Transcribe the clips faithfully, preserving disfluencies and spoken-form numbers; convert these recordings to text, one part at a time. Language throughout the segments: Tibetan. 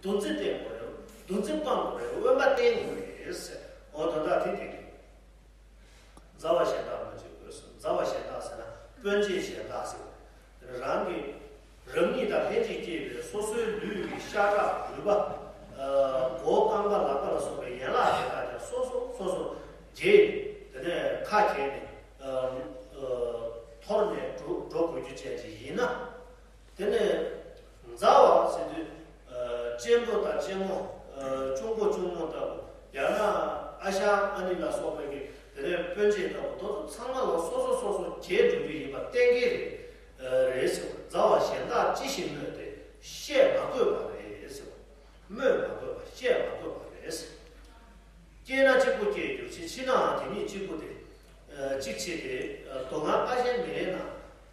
འདུ་འཛི་བསྟེན་དགོས་རེད། འདུ་འཛི་སྤང་དགོས་རེད། དབེན་པ་བསྟེན་དགོས་རེད་ཟེར། འོ་ད་ལྟ་དེ་དེ་རེད། མཛའ་བ་གཞན་དག་སྨོས་ཅི་དགོས་སོ། མཛའ་བ་གཞན་དག་ཟེར་ན་སྤུན་མཆེད་གཞན་དག་ཟེར་བ་རེད། རང་གི་རང་ཉིད་དང་ལྷན་ཅིག་སྐྱེས་པའི་སོ་སོའི་ལུས་ཀྱི་ཤ་ཁྲག་རུས་པ། ཨ་མགོ་རྐང་པ་ལག་པ་ལ་སོགས་པའི་ཡན་ལག་དེ་དག་ཀྱང་སོ་སོ་སོ་སོ་བརྗེས་ནས་དེ་ནས་ཁ་གྱེས་ནས་ཨ་ཨ་འཐོར་ནས་འགྲོ་འགྲོ་དགོས་རྒྱུ་ཅན་ཅིག་ཡིན་ན། དེ་ནས་མཛའ་བ་ཟེར་དུས་ཨ་གཅེན་པོ་དང་གཅེན་མོ། ཨ་གཅུང་པོ་གཅུང་མོ་ལྟ་བུ། ཡང་ན་ཨ་ཞང་ཨ་ནེ་ལ་སོགས་པའི་གི་དེ་ནས་སྤུན་མཆེད་ལྟ་བུ་དེ་ཚོ་ཚང་མ་ལ་སོ་སོ་སོ་སོ་གྱེས་འགྲོ་རྒྱུ་ཡིན་པ་གཏན་འཁེལ་རེད། ཨ་རེད་ཟེར་བ། མཛའ་བ་གཞན་དག་ཅི་ཞིག་སྨོས་ཏེ་བཤད་མ་དགོས་པ་རེད་ཟེར་བ། སྨོས་མ་དགོས་པ། བཤད་མ་དགོས་པ་རེད་ཟེར། སྐྱེས་ན་གཅིག་པུ་སྐྱེས་གྱུར་ཅིག། འཆི་ནའང་དེ་ཉིད་གཅིག་པུ་སྟེ། ཨ་གཅིག་བྱས་ཏེ། ཨ་སྡུག་བསྔལ་ཁ་ཞེ་མི་ལེན་ན།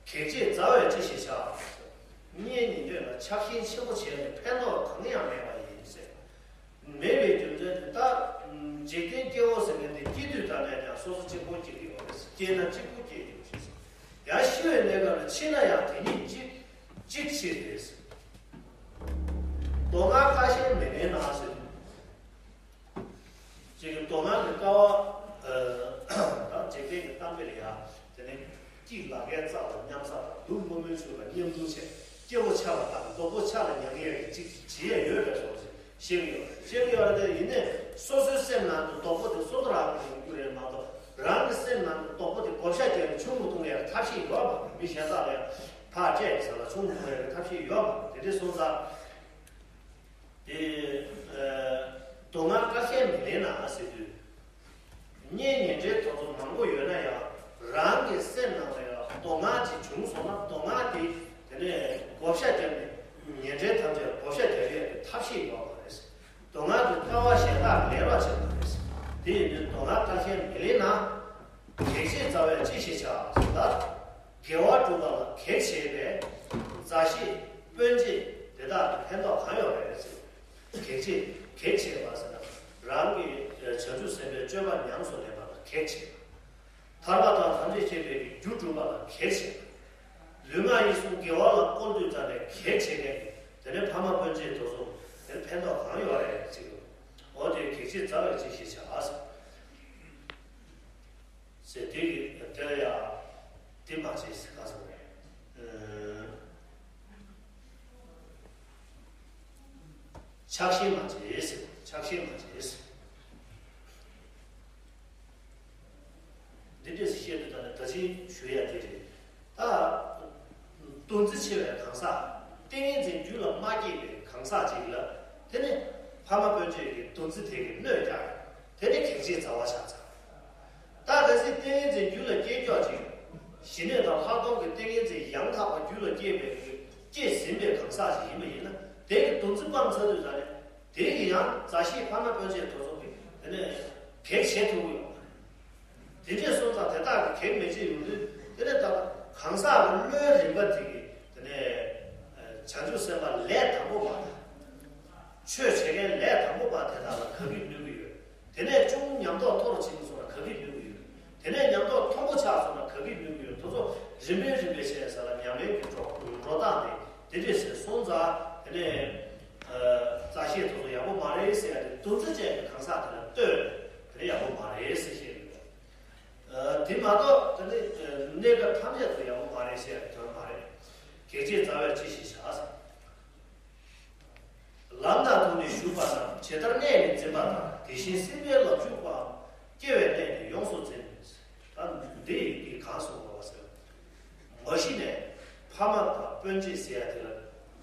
གེགས་བྱེད་མཛའ་བས་ཅི་ཞིག་བྱ། གཉེན་ཉེ་འབྲེལ་ལ་ཆགས་ཞེན་ཆེན་པོ་བྱས་ནས་ཕན་ཐོགས་གང་ཡང་མེད་པ་ཡིན་ཟེར། མེད་པའི་རྒྱུ་མཚན་དེ་ལྟར། འཇིག་རྟེན་སྐྱེ་བོ་ཟེར་མཁན་དེ་སྐྱེ་དུས་ད་ནས་ཀྱང་སོ་སོ་གཅིག་པོ་སྐྱེ་གི་ཡོད་རེད། སྐྱེས་ན་གཅིག་པུ་སྐྱེ་གི་ཡོད་རེད། ཡང་ཤི་བའི་གནས་སྐབས་ལ་འཆི་ན་ཡང་དེ་ཉིད་གཅིག་གཅིག་བྱས་རེད། སྡུག་བསྔལ་ཁ་ཞེ་མི་ལེན་ན་ཟེར། གཅིག་གི་སྡུག་བསྔལ་གྱི་དཀའ་བ། ད་འཇིག་རྟེན་གྱི་གཏམ་དཔེ་ལ་ཡ། དེ་ནས་སྐྱིད་ལ་ཁའི་རྩྭ་ལ་མཉམ་ཟ་དང་། སྡུག་རྨོ་མོའི་ཆུ་ལ་མཉམ་འཐུང་བྱས། སྐྱིད་པོ་ཆར་ལ་བཏང་། སྡུག་པོ་ཆར་ལ་མྱང་ཡས་ཀྱི་གཅིག་བྱེད་ཡས་ཡོད་པའི་བཟོ་ཞིག་ཤེས་ཀྱི་ཡོད་རེད། ཤེས་ཀྱི་ཡོད་རེད། དེ་ཡིན་ནའི་སོ་སོའི་སེམས་ནང་དུ་སྡུག་པོ་དེ་སོ་སོ་རང་གིས་ཡོང་རྒྱུ་རེད་མ་གཏོགས། རང་གི་སེམས་ནང་དུ་སྡུག་པོ་དེ་བགོ་བཤའ་བརྒྱབ་ནས་ཆུང་དུ་གཏོང་ཡས་ཐབས་ཤེས་ཡོད་མ་རེད། མི་གཞན་དག་ལ་ཡང་ཕར་སྤྲད་ཟེར་ལ་ཆུང་དུ་གཏོང་ཡས་ཐབས་ཤེས་ཡོད་མ་རེད། དེ་འདྲ་སོང་ཙང་། དེ། ཨ་སྡུག་བསྔལ་དཀའ་ཞེ་མི་ལེན་ན་ཟེར་དུས། གཉེན་ཉེ་འབྲེལ་དེ་ཚོ་མང་པོ་ཡོད་ན་ཡང་། རང་གི་སེམས་ནང་ལ་ཡང་སྡུག་བསྔལ་ཅིག་བྱུང་སོང་ན། སྡུག་བསྔལ་དེ་དེ་ནས་བགོ་བཤའ་བརྒྱབ་ནས། ཉེ་འབྲེལ་ཐམས་ཅད་བགོ་བཤའ་རྒྱག་ཡས་ཀྱི་ཐབས་ཤེས་ཡོད་པ་རེད། སྡུག་བསྔལ་གྱི་དཀའ་བ་གཞན་དག་ལེན་རོགས་བྱེད་པ་རེད། དེ་ཡིན་དུས་སྡུག་བསྔལ་དཀའ་ཞེ་མི་ལེན་ན། གེགས་བྱེད་མཛའ་བས་ཅི་ཞིག་བྱ་ཟེར་ད། དགེ་བ་སྒྲུབ་པ་ལ་གེགས་བྱེད་པའི་མཛའ་བཤེས་སྤུན་མཆེད་དེ་དག་གི་ཕན་ཐོགས་གང་ཡོད་རེད་ཟེར། གེགས་བྱེད། གེགས་བྱེད་པ་ཟེར་ན། རང་གི་བྱང་ཆུབ་སེམས་དཔའི་སྤྱོད་པ་ཉམས་སུ་ལེན་པ་ལ་གེགས་བྱེད་པ། ཐར་པ་དང་ཐམས་ཅད་མཁྱེན་པའི་རྒྱུ་སྒྲུབ་པ་ལ་གེགས་བྱེད་པ། ལུས་ངག་ཡིད་གསུམ་དགེ་བ་ལ་བཀོལ་དུས་ཙམ་ནས་གེགས་བྱེད་མཁན་གྱི་དེ་ནས་ཕ་མ་སྤུན་མཆེད་དེ་ཚོ་དེ་ཕན་ཐོགས་གང་ཡོད་རེད་ཟེར་གྱི་འོ་དེ་གེགས་བྱེད་མཛའ་བས་ཅི་ཞིག་བྱ་ཟེར། ཟེར་དེ་གི་དེ་ལ་ཡ། དེ་མ་བྱེད་ཟེར་ག་ཟེར་བས། ཆགས་ཞེན་མ་བྱེད་ཟེར། ཆགས་ཞེན་མ་བྱེད་ཟེར། འདི་འདྲས་སེ་བཤད་དུས་ད་ནི་ད་ཅི་ཞུ་ཡ་དེ་རེད། ད། འདུ་འཛི་ཆེ་བའི་གང་ཟག་ཏིང་ངེ་འཛིན་རྒྱུད་ལ་མ་སྐྱེས་པའི་གང་ཟག་ཅིག་ལ། དེ་ནི་ཕ་མ་སྤུན་མཆེད་ཀྱི་འདུ་འཛི་དེ་གི་གནོད་བསྐྱལ། དེ་ནི་གེགས་བྱེད་མཛའ་བ་ཆགས་ཚར། ད་གལ་སྲིད་ཏིང་ངེ་འཛིན་རྒྱུད་ལ་སྐྱེས་ཀྱོག་ཅིག་ཞི་གནས་དང་ལྷག་མཐོང་གི་ཏིང་ངེ་འཛིན་ཡང་དག་པ་རྒྱུད་ལ་སྐྱེས་པའི། སྐྱེས་ཟིན་པའི་གང་ཟག་ཅིག་ཡིན་པ་ཡིན་ན། དེ་གི་འདུ་འཛི་སྤང་ཚར་དུས་ད་ནི། དེ་གི་ཡང་མཛའ་བཤེས་ཕ་མ་སྤུན་མཆེད་དེ་ཚོ་གིས་དེ་ནས་གེགས་བྱེད་ཐུབ་ཀྱི་ཡོད་མ་རེད། དེ་འདྲས་སོང་ཙང་དེ་དག་གི་གེགས་མེད་ཅེས་ཡོང་དུས། དེ་ནས་ད་གང་ཟག་གི་བློའི་རིམ་པ་དེ་གི་དེ་ནས་བྱང་ཆུབ་སེམས་དཔའ་ལས་དང་པོ་པ་དང་། ཆོས་བྱེད་མཁན་ལས་དང་པོ་པ་དེ་དག་ལ་ག་གིས་གནོད་ཀྱི་ཡོད། དེ་ནས་ཅུང་ཉམས་རྟོགས་མཐོ་རུ་ཕྱིན་སོང་ན་ག་གིས་གནོད་ཀྱི་ཡོད། དེ་ནས་ཉམས་རྟོགས་མཐོན་པོ་ཆགས་སོང་ན་ག་གིས་གནོད་ཀྱི་ཡོད། དེ་ཚོ་རིམ་པས་རིམ་པས་བྱས་ས་ལ་ཉམས་ལེན་གྱི་འགྲོ་འགྲོ་སྟངས་དེ་དེ་འདྲས་ཟེར་སོང་ཙང་། དེ་ནས་ཨ་མཛའ་བཤེས་དེ་ཚོ་ཡག་པོ་མ་རེད་ཟེར་ཡ་དེ། འདུ་འཛི་ཅན་གྱི་གང་ཟག་དེ་ལ་ལྟོས། དེ་ནས་ཡག་པོ་མ་རེད་ཟེར་བཤད་ཡོད། ཨ་དེ་མ་གཏོགས་དེ་ནི་ཨ་གནས་སྐབས་ཐམས་ཅད་དུ་ཡག་པོ་མ་རེད་ཟེར་ཡ་དེ་དོན་མ་རེད། གེགས་བྱེད་མཛའ་བས་ཅི་ཞིག་བྱ་ཟེར། ལམ་དང་དུ་ནི་ཞུགས་པ་རྣམས། ཇི་ལྟར་གནས་ནི་འཛིན་པ་ལྟར། དེ་བཞིན་སྲིད་པའི་ལབ་ཞུགས་པའམ། སྐྱེ་བའི་གནས་ནི་ཡོངས་སུ་འཛིན། ད་འདི་ཡི་གེ་གང་གསུངས་པ་ཟེར། མ་གཞི་ནས་ཕ་མ་དང་སྤུན་མཆེད་ཟེར་ཡ་དེ་ལ་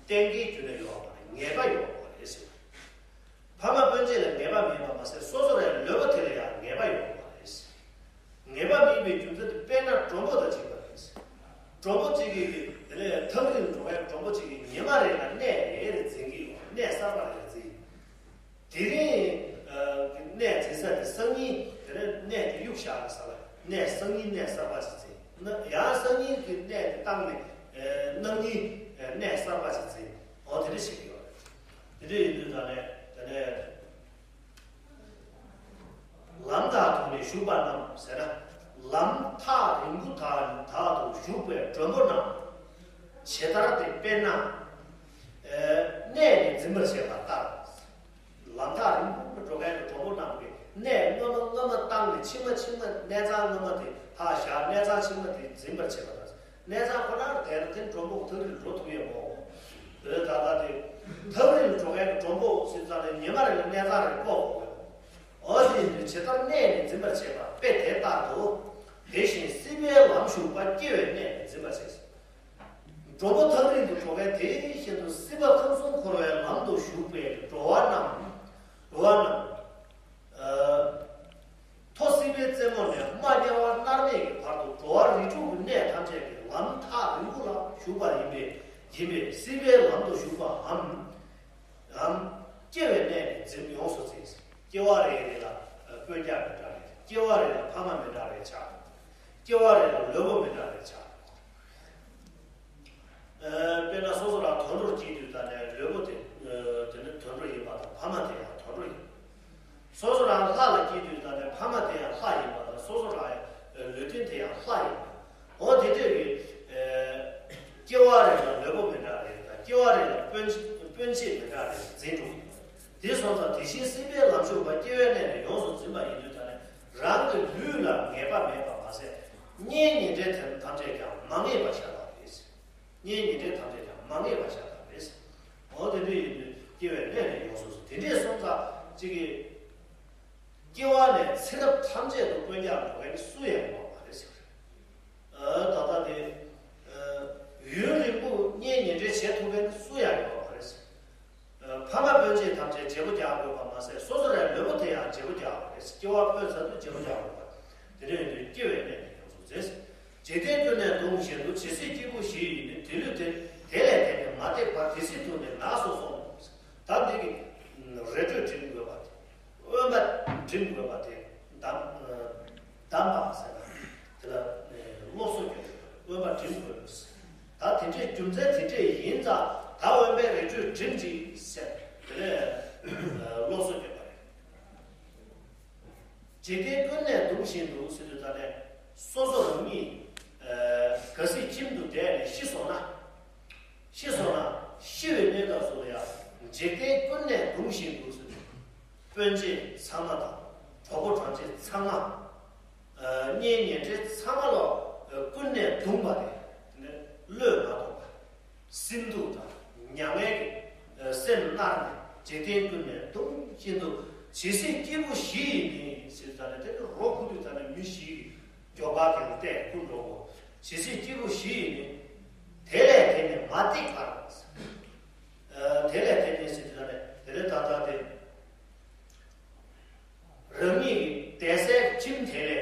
གཏན་འཁེལ་རྒྱུ་ནས་ཡོད་པ་རེད། ངེས་པ་ཡོད་པ་རེད་ཟེར། ཕ་མ་སྤུན་མཆེད་ལ་ངེས་པ་མེད་པ་མ་ཟད། སོ་སོ་རའི་ལུས་པོ་དེ་ལ་ཡང་ངེས་པ་ཡོད་པ་རེད། ངེས་པ་མེད་པའི་རྒྱུ་མཚན་དེ། དཔེར་ན་མགྲོན་པོ་དང་གཅིག་པ་རེད། མགྲོན་པོ་གཅིག་གིས་དེ་ནས་ཐག་རིང་འགྲོ་བའི་མགྲོན་པོ་གཅིག་གིས་ཉི་མ་རེ་ལ་གནས་རེ་རེ་འཛིན་གྱི་ཡོད། གནས་གསར་པ་རེ་རེ་འཛིན། དེ་རིང་ཨ་གནས་འཛིན་ས་དེ་སང་ཉིན་དེ་ནས་གནས་དེ་གཡུག་བཞག་ས་ལ་གནས། སང་ཉིན་གནས་གསར་པ་ཞིག་འཛིན་ན། ཡང་སང་ཉིན་གྱི་གནས་དེ་བཏང་ནས་ཨ་གནངས་ཉིན་ཨ་གནས་གསར་པ་ཞིག་འཛིན། འོ་དེ་འདྲ་བྱེད་ཀྱི་ཡོད་རེད། དེ་འདྲ་ཡིན་དུས་ད་ནས་དེ་ནས། ལམ་དང་དུ་ནི་ཞུགས་པ་རྣམས་ཟེར་ན། ལམ་ཐག་རིང་པོ་དག་དག་ཏུ་ཞུགས་པའི་མགྲོན་པོ་རྣམས། ཇི་ལྟར་དེ་དཔེར་ན། ཨེ་གནས་ནི་འཛིན་པར་བྱེད་པ་ལྟར། ཐག་རིང་པོ་འགྲོ་མཁན་གྱི་མགྲོན་པོ་རྣམས་ཀྱིས་གནས་སྔ་མ་སྔ་མ་བཏང་ནས་ཕྱི་མ་ཕྱི་མ་གནས་ཚང་སྔ་མ་དེ་ཕར་བཞག་གནས་ཚང་ཕྱི་མ་དེ་འཛིན་པར་བྱེད་པ་དང་། གནས་ཚང་ཁོ་རང་དེར་དེ་མགྲོན་པོ་ཐག་རིང་འགྲོ་ཐུབ་ཡོད་མོད། འོ་ད་ལྟ་དེ་ཐག་རིང་འགྲོ་མཁན་གྱི་མགྲོན་པོ་ཟེར་ཙང་ནས་ཉི་མ་རེ་ལ་གནས་ཚང་རེ་སྤོ་དགོས། འོ་དེ་ཡིན་དུས་ཇི་ལྟར་གནས་ནས་འཛིན་པར་བྱེད་པ་དཔེ་དེ་ལྟར་དུ། དེ་བཞིན་སྲིད་པའི་ལམ་ཞུགས་པ་སྐྱེ་བའི་གནས་ནས་འཛིན་པར་བྱེད། མགྲོན་པོ་ཐག་རིང་དུ་འགྲོ་མཁན་དེ་བཞིན་དུ་སྲིད་པ་ཁམས་གསུམ་འཁོར་བའི་ལམ་དུ་ཞུགས་པའི་འགྲོ་བ་རྣམས། འགྲོ་བ་རྣམས། ཨ། ཐོ་སྲིད་པའི་རྩེ་མོ་ནས་རྨ་དམྱལ་བ་མནར་མེད་ཀྱི་བར་དུ་འགྲོ་བ་རིགས་དྲུག་གི་གནས་ཐམས་ཅད་ཀྱི་ལམ་ཐག་རིང་པོ་ལ་ཞུགས་པ་ཡིན་པས་ཡིན་པས་སྲིད་པའི་ལམ་དུ་ཞུགས་པའམ། ཡང་། སྐྱེ་བའི་གནས་ནས་འཛིན་ཡོངས་སུ་འཛིན། སྐྱེ་བ་རེ་རེ་ལ་སྤུན་ཀྱག་མི་འདྲ་རེ། སྐྱེ་བ་རེ་ལ་ཕ་མ་མི་འདྲ་རེ་ཆགས། སྐྱེ་བ་རེ་ལ་ལུས་པོ་མི་འདྲ་རེ་ཆགས། ཨ། དཔེར་ན་སོ་སོ་རང་དུད་འགྲོར་སྐྱེས་དུས་ད་ནས་ལུས་པོ་དེ་ཨ་དེ་ནི་དུད་འགྲོ་ཡིན་པ་དང་ཕ་མ་དེ་ཡང་དུད་འགྲོ་ཡིན། སོ་སོ་རང་ལྷ་ལ་སྐྱེས་དུས་ད་ནས་ཕ་མ་དེ་ཡང་ལྷ་ཡིན་པ་དང་སོ་སོ་རང་ཡང་ལུས་རྟེན་དེ་ཡང་ལྷ་ཡིན་པ། འོ་དེ་འདྲ་གི་ཨ་སྐྱེ་བ་རེ་ལ་ལུས་པོ་མི་འདྲ་རེ་དང་སྐྱེ་བ་རེ་ལ་སྤུན་སྤུན་མཆེད་མི་འདྲ་རེ་འཛིན་འགྲོ་གི་ཡོད། དེ་སོང་ཙང་དེ་བཞིན་སྲིད་པའི་ལམ་ཞུགས་པ་སྐྱེ་བའི་གནས་ནས་ཡོངས་སུ་འཛིན་པ་ཡིན་དུས་ད་ནས་རང་གི་ལུས་ལ་ངེས་པ་མེད་པ་མ་ཟད་གཉེན་ཉེ་འབྲེལ་ཐམས་ཅད་ཀྱང་མ་ངེས་པ་ཤ་སྟག་རེད། གཉེན་ཉེ་འབྲེལ་ཐམས་ཅད་ཀྱང་མ་ངེས་པ་ཤ་སྟག་རེད། འོ་དེ་འདྲ་ཡིན་དུས་སྐྱེ་བའི་གནས་ནས་ཡོངས་སུ་འཛིན། དེ་འདྲས་སོང་ཙང་གཅིག་གིས། སྐྱེ་བ་ནས་ཚེ་རབས་ཐམས་ཅད་དུ་སྤུན་ཀྱག་འགྲོ་མཁན་སུ་ཡང་ཡོད་པ་མ་རེད་ཟེར། ཨ། ད་ལྟ་དེ། ཨ། ཡུན་རིང་པོ་གཉེན་ཉེ་འབྲེལ་བྱེད་ཐུབ་མཁན་སུ་ཡང་ཡོད་པ་མ་རེད་ཟེར། ཨ། ཕ་མ་སྤུན་མཆེད་ཐམས་ཅད་བརྗེ་པོ་རྒྱག་དགོས་པ་མ་ཟད་སོ་སོ་རའི་ལུས་པོ་དེ་ཡང་བརྗེ་པོ་རྒྱག་དགོས་རེད་ཟེར། སྐྱེ་བ་ཕོད་ཚར་དུས་བརྗེ་པོ་རྒྱག་དགོས་པ། དེ་འདྲ་ཡིན་དུས་སྐྱེ་བའི་གནས་ནས་ཡོངས་སུ་འཛིན། འཇིག་རྟེན་ཀུན་ནས་གདུང་བཞིན་དུ་ཇི་སྲིད་སྐྱེས་བུ་བཞི་ཡིས་ནི། དེ་ལུས་དེ་དེ་ལས་དེ་ནི་མ་བཏེག་པར་དེ་སྲིད་དུ་ནི་ནགས་སུ་སོང་། ད་འདི་གི་རེ་ལྟོས་འགྲིམ་དགོས་པ་དེ། དབེན་པ་འགྲིམ་དགོས་པ་དེ་གདམས་གདམས་པ་ཟེར་ན་དེ་ལ་སློབ་གསོ་སྐྱོན་དབེན་པ་འགྲིམ་དགོས། ད་དེ་འདྲའི་རྒྱུ་མཚན་དེ་འདྲས་ཡིན་ཙང་ད་དབེན་པའི་རེ་ལྟོས་འགྲིམ་ཅིག་ཟེར་དེ་ལས་སློབ་གསོ་སྐྱོན་པ་རེད། འཇིག་རྟེན་ཀུན་ནས་གདུང་བཞིན་དུ་ཟེར་དུས་ད་ནས་སོ་སོ་རང་ཉིད་གལ་སྲིད་ཁྱིམ་དུ་བསྡད་ནས་ཤི་སོང་ན། ཤི་སོང་ན་ཤི་བའི་གནས་སྐབས་སུ་ལ་ཡང་འཇིག་རྟེན་ཀུན་ནས་གདུང་བཞིན་དུ་ཟེར་དུས་སྤུན་མཆེད་ཚང་མ་དང་གྲོགས་པོ་གྲོགས་མཆེད་ཚང་མ། གཉེན་ཉེ་འབྲེལ་ཚང་མ་ལོ་ཀུན་ནས་གདུང་བ་རེད། བློས་མ་ཐོངས་པ། སེམས་སྡུག་དང་མྱ་ངན་གྱི་སེམས་མནར་ནས་འཇིག་རྟེན་ཀུན་ནས་གདུང་བཞིན་དུ་ཇི་སྲིད་སྐྱེས་བུ་བཞི་ཡིས་ནི་ཟེར་ཙང་ནས་དེ་ནི་རོ་ཁུ་དུས་ཙང་ནས་མི་བཞི་གི་མགྱོགས་པ་གང་བལྟས་ཀུན་འགྲོ་གོ། ཇི་སྲིད་སྐྱེས་བུ་བཞི་ཡིས་ནི། དེ་ལས་དེ་ནི་མ་བཏེག་པར། དེ་ལས་དེ་ནི་ཟེར་ཙང་ནས་དེ་ནི་ད་ལྟ་དེ། རང་ཉིད་ཀྱི་བསྡད་སའི་ཁྱིམ་དེ་ལས་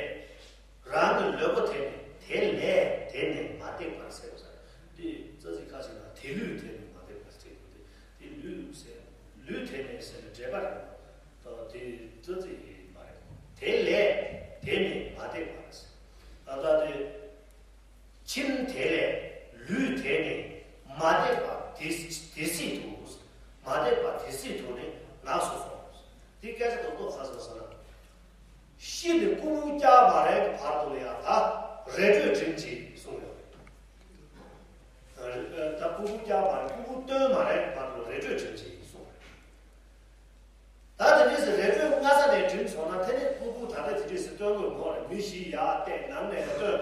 རང་གི་ལུས་པོ་དེ་ནི་དེ་ལས་དེ་ནི་མ་བཏེག་པར་ཟེར་བ་ས་འདི་རྩ་ཚིག་ཁ་ཅིག་ན་དེ་ལུས་དེ་ནི་མ་བཏེག་པར་ཟེར་དགོས་ཏེ་དེ་ལུས་ཟེར་ལུས་དེ་ནི་ཟེར་ནས་འགྲེལ་པ་རེད། ད་དེ་རྩ་ཚིག་ཡིན་མ་རེད། དེ་ལས་དེ་ནི་མ་བཏེག་པར་ཟེར། ད་ལྟ་དེ། ཁྱིམ་དེ་ལས་ལུས་དེ་ནི་མ་བཏེག་པ་དེ་དེ་སྲིད་དུ། མ་བཏེག་པ་དེ་སྲིད་དུ་ནི་ནགས་སུ་སོང་། འདི་སྐད་ཆ་རྡོག་རྡོག་ག་ཟེར་ཟེར་ན། ཤི་ནས་སྐུ་ཕུང་བཀྱག་མ་རན་གྱི་བར་དུ་ལ་ཡང་ད་རེ་ལྟོས་འགྲིམ་ཅིག་གསུངས་ཡོད་རེད། ད་སྐུ་ཕུང་བཀྱག་མ་རན་སྐུ་ཕུང་བཏོན་མ་རན་གྱི་བར་དུ་རེ་ལྟོས་འགྲིམ་ཅིག་གསུངས་རེད། ད་དེ་འདྲས་སུ་རེ་ལྟོས་སྔ་ས་ནས་འགྲིམ་སོང་ན་དེ་ནི་ཕུང་པོ་ད་ལྟ་དེ་འདྲས་སུ་སྟོན་དགོས་མོ་རེད། མི་བཞི་ཡར་བལྟས་ནང་ནས་སྟོན།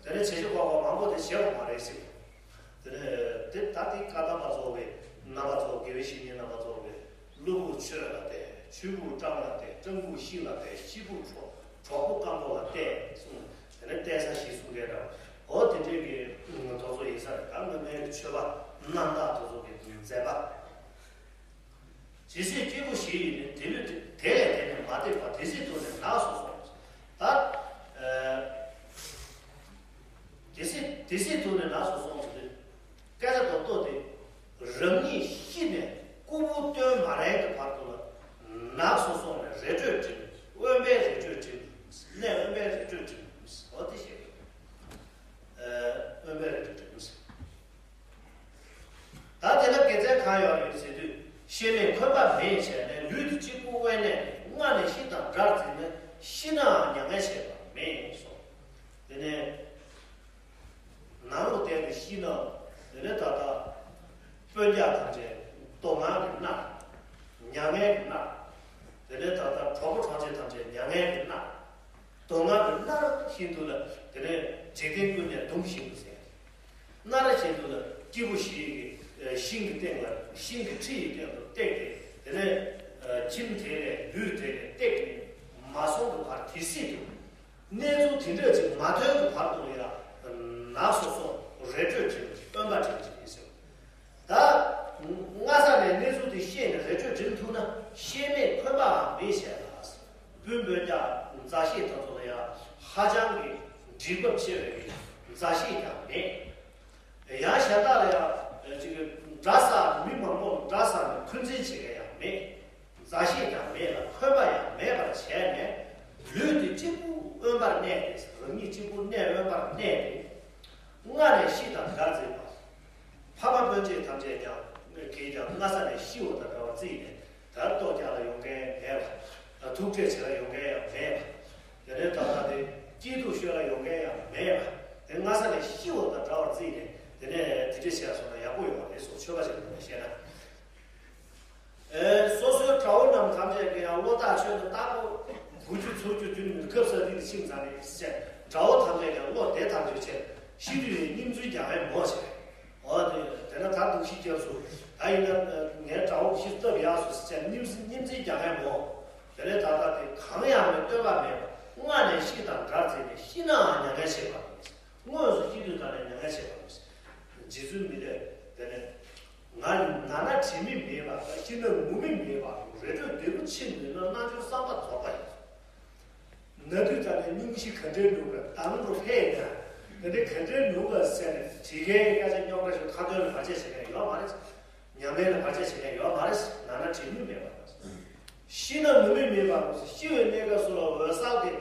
དེ་ནས་བྱེད་བྱེད་ཁོག་ཁོག་མང་པོ་དེ་བྱེད་དགོས་མ་རེད་ཟེར། དེ་ནས་དེ་ད་དེ་བཀའ་གདམས་པ་ཚོ་གི་རྣམ་པ་ཚོ་དགེ་བའི་བཤེས་གཉེན་རྣམ་པ་ཚོ་གི་གློ་བུར་ཆོས་ལ་བལྟས། ཆོས་བུར་སྤྲང་ལ་བལྟས། སྤྲང་བུར་ཤིང་ལ་བལྟས། ཤིང་བུར་གྲོག་གྲོག་པོ་སྐམ་པོ་ལ་བལྟས་གསུངས། དེ་ནས་བལྟས་ས་ཞིག་གསུང་མཁན་འདྲ་བོ་དེ་འདྲས་ཀྱི་དོ་ཚོ་ཡིན་ས་རེད། ད་སྔོན་མའི་ཆོས་པ་རྣམ་དག་དོ་ཚོ་གི་མཛད་པ། ཇི་སྲིད་སྐྱེས་བུ་བཞི་ཡིས་ནི། དེ་ལུས་དེ་ལས་དེ་ནི་མ་བཏེག་པ། དེ་སྲིད་དུ་ནི་ནགས་སུ་སོང་། ད། ཨ། དེ་སྲིད་དེ་སྲིད་དུ་ནི་ནགས་སུ་སོང་ཟེར་དུས། སྐད་ཆ་རྡོག་རྡོག་དེ། རང་ཉིད་ཤི་ནས་སྐུ་ཕུང་བཏོན་མ་རན་གྱི་བར་དུ་ལ། ནགས་སུ་སོང་ནས་རེ་ལྟོས་འགྲིམ། དབེན་པའི་རེ་ལྟོས་འགྲིམ། གནས་དབེན་པའི་རེ་ལྟོས་འགྲིམ། འོ་དེ་བཤད་ཡོད། ཨ། དབེན་པའི་རེ་ལྟོས་འགྲིམ། ད་དེ་ལ་དགེ་མཚན་གང་ཡོད་རེད་ཟེར་དུས། ཤི་ནས་འཁོན་པ་མེད་བྱས་ནས་ལུས་དེ་གཅིག་པུ་དབེན་ནས་སྔ་ནས་ཤི་དང་འདྲར་འཛིན་ནས་ཤི་ནའང་མྱ་ངན་བྱས་པ་མེད་གསུངས། དེ་ནས་ནང་ལོགས་བསྡད་དེ་ཤི་ན་དེ་ནས་ད་ལྟ་དཔོན་རྒྱག་ཐམས་ཅད་སྡུག་བསྔལ་གྱིས་མནར། མྱ་ངན་གྱིས་མནར། དེ་ནས་ད་ལྟ་གྲོགས་པོ་སྲོག་གཅོད་ཐམས་ཅད་མྱ་ངན་གྱིས་མནར། སྡུག་བསྔལ་གྱིས་མནར་བཞིན་དུ་ལ། དེ་ནས་འཇིག་རྟེན་ཀུན་ནས་གདུང་བཞིན་དུ་ཟེར། མནར་བཞིན་དུ་ལ་སྐྱེས་བུ་བཞི་ཡི་ཤིང་གི་སྟེང་ལ། ཤིང་གི་ཁྲི་ཡི་སྟེང་དུ་བཏེགས་ཏེ། དེ་ནས་ཁྱིམ་དེ་ནས་ལུས་དེ་ནས་བཏེགས་ནས་མ་སོང་གི་བར། དེ་སྲིད་དུ་གནས་ཚུལ་དེ་འདྲ་ཅིག་མ་ཐོན་གྱི་བར་དུ་ཡང་ནག་སོ་སོ་རི་ཁྲོད་འགྲིམ། དབེན་པ་འགྲིམ་ཅིག་ཡིན་ཟེར། ད་སྔ་ས་ནས་གནས་ཚུལ་དེ་ཤེས་ནས་རི་ཁྲོད་འགྲིམ་ཐུབ་ན། ཤེས་མེད་འཁོན་པའང་མེད་ཞེས་ལ། སྤུན་སྤུན་ཀྱག་མཛའ་བཤེས་དེ་ཚོ་ལ་ཡང་ཧ་ཅང་གི་འགྲིག་བབ་ཆེ་བའི་མཛའ་བཤེས་ཀྱང་མེད། ཡང་གཞན་དག་ལ་ཡང་ཅིག་དགྲ་ཟ། མི་མང་པོ་ལ་དགྲ་ཟ་ནས་འཁོན་འཛིན་བྱེད་མཁན་ཡང་མེད། མཛའ་བཤེས་ཀྱང་མེད་ལ། འཁོན་པ་ཡང་མེད་པར་བྱས་ནས། ལུས་འདི་གཅིག་པུ་དབེན་པར་གནས་ཏེ། རང་ཉིད་གཅིག་པུ་གནས། དབེན་པར་གནས་ཏེ། སྔ་ནས་ཤི་དང་འདྲར་བརྩིས་པ། ཕ་མ་སྤུན་མཆེད་ཐམས་ཅད་ཀྱང་། གིས་ཀྱང་སྔ་ས་ནས་ཤི་བ་དང་འདྲ་བར་བརྩིས་ནས། ད་ལྟོ་རྒྱག་ལ་ཡོང་མཁན་མེད་པ། ཐུག་འཕྲད་བྱེད་ལ་ཡོང་མཁན་ཡང་མེད་པ། དེ་ནས་ད་ལྟ་དེ་སྐྱིད་སྡུག་ཤོད་ལ་ཡོང་མཁན་ཡང་མེད་པ། དེ་སྔ་ས་ནས་ཤི་བ་དང་འདྲ་བར་བརྩིས་ནས། དེ་ནས་དེ་འདྲ་བྱས་སོང་ན་ཡག་པོ་ཡོད་རེད་ཟེར། ཆོས་པ་ཞིག་ལ་བཤད་ན། ཨེ། སོ་སོའི་དགྲ་བོ་རྣམས་ཐམས་ཅད་ཀྱིས་ཡང་བློ་ཐག་ཆོད་དུ་བཏགས་པ། དགུ་བཅུ་ཚུགས་རྒྱུ་རྒྱུན་མི་ཁབ་ས་དེ་ནི་ཤིང་ཚ་ནི་ཟེར། དགྲ་བོ་ཐམས་ཅད་ཀྱང་བློ་བདེ་ཐག་ཆོད་བྱས། ཤི་དུས་ཡང་སྙིང་རྩོད་རྒྱག་མཁན་མོ་ཟེར། འོ་དེ་དེ་ན་ད་འདུག་ཤི་རྒྱབ་སུ། ད་ཡིན་ན་ངའི་དགྲ་བོ་ཤི་སྟབས་ཡག་སོ་ཟེར་བྱས་སྙིང་སྙིང་རྩོད་རྒྱག་མཁན་མོ། དེ་ནས་ད་ལྟ་དེ་གང་ཡང་མེད། བསྟོད་པ་མེད་པ། སྔ་ནས་ཤི་དང་འདྲར་བརྩིས་ནས། ཤི་ནའང་མྱ་ངན་བྱེད་པ་མེད། དངོས་སུ་སྐྱིད་དུས་དང་ནས་མྱ་ངན་བྱེད་པ་མེད། རྗེ་བཙུན་མི་ལས་དེ་ནས། ང་ན་ན་དྲན་མི་མེད་པ། ཤི་ན་ངུ་མི་མེད་པ། རི་ཁྲོད་བདེ་པོ་ཆེ་ནུས་ན། རྣལ་འབྱོར་བསམ་པ་རྫོགས་པ་ཡིན། ན་དུས་ད་ནས་སྙུང་གཞི་ག་འདྲའི་ནུས་པ། དང་རུ་ཕེ་ན་དེ་འདྲའི་ག་འདྲའི་ནུས་པ་ཟེར་ནས་དྲི་མཁན་སྐད་ཆ་རྙོག་དྲ་ཞིག་ཁ་ཏོན་ལ་བར་ཆད་བྱེད་མཁན་ཡོད་མ་རེད། ཉམས་ལེན་ལ་བར་ཆད་བྱེད་མཁན་ཡོད་མ་རེད། ན་ན་དྲན་མི་མེད་པ། ཤི་ན་ངུ་མི་མེད་པ། ཤི་བའི་གནས་སྐབས་སུ་ལ་འོད་གསལ་གྱི་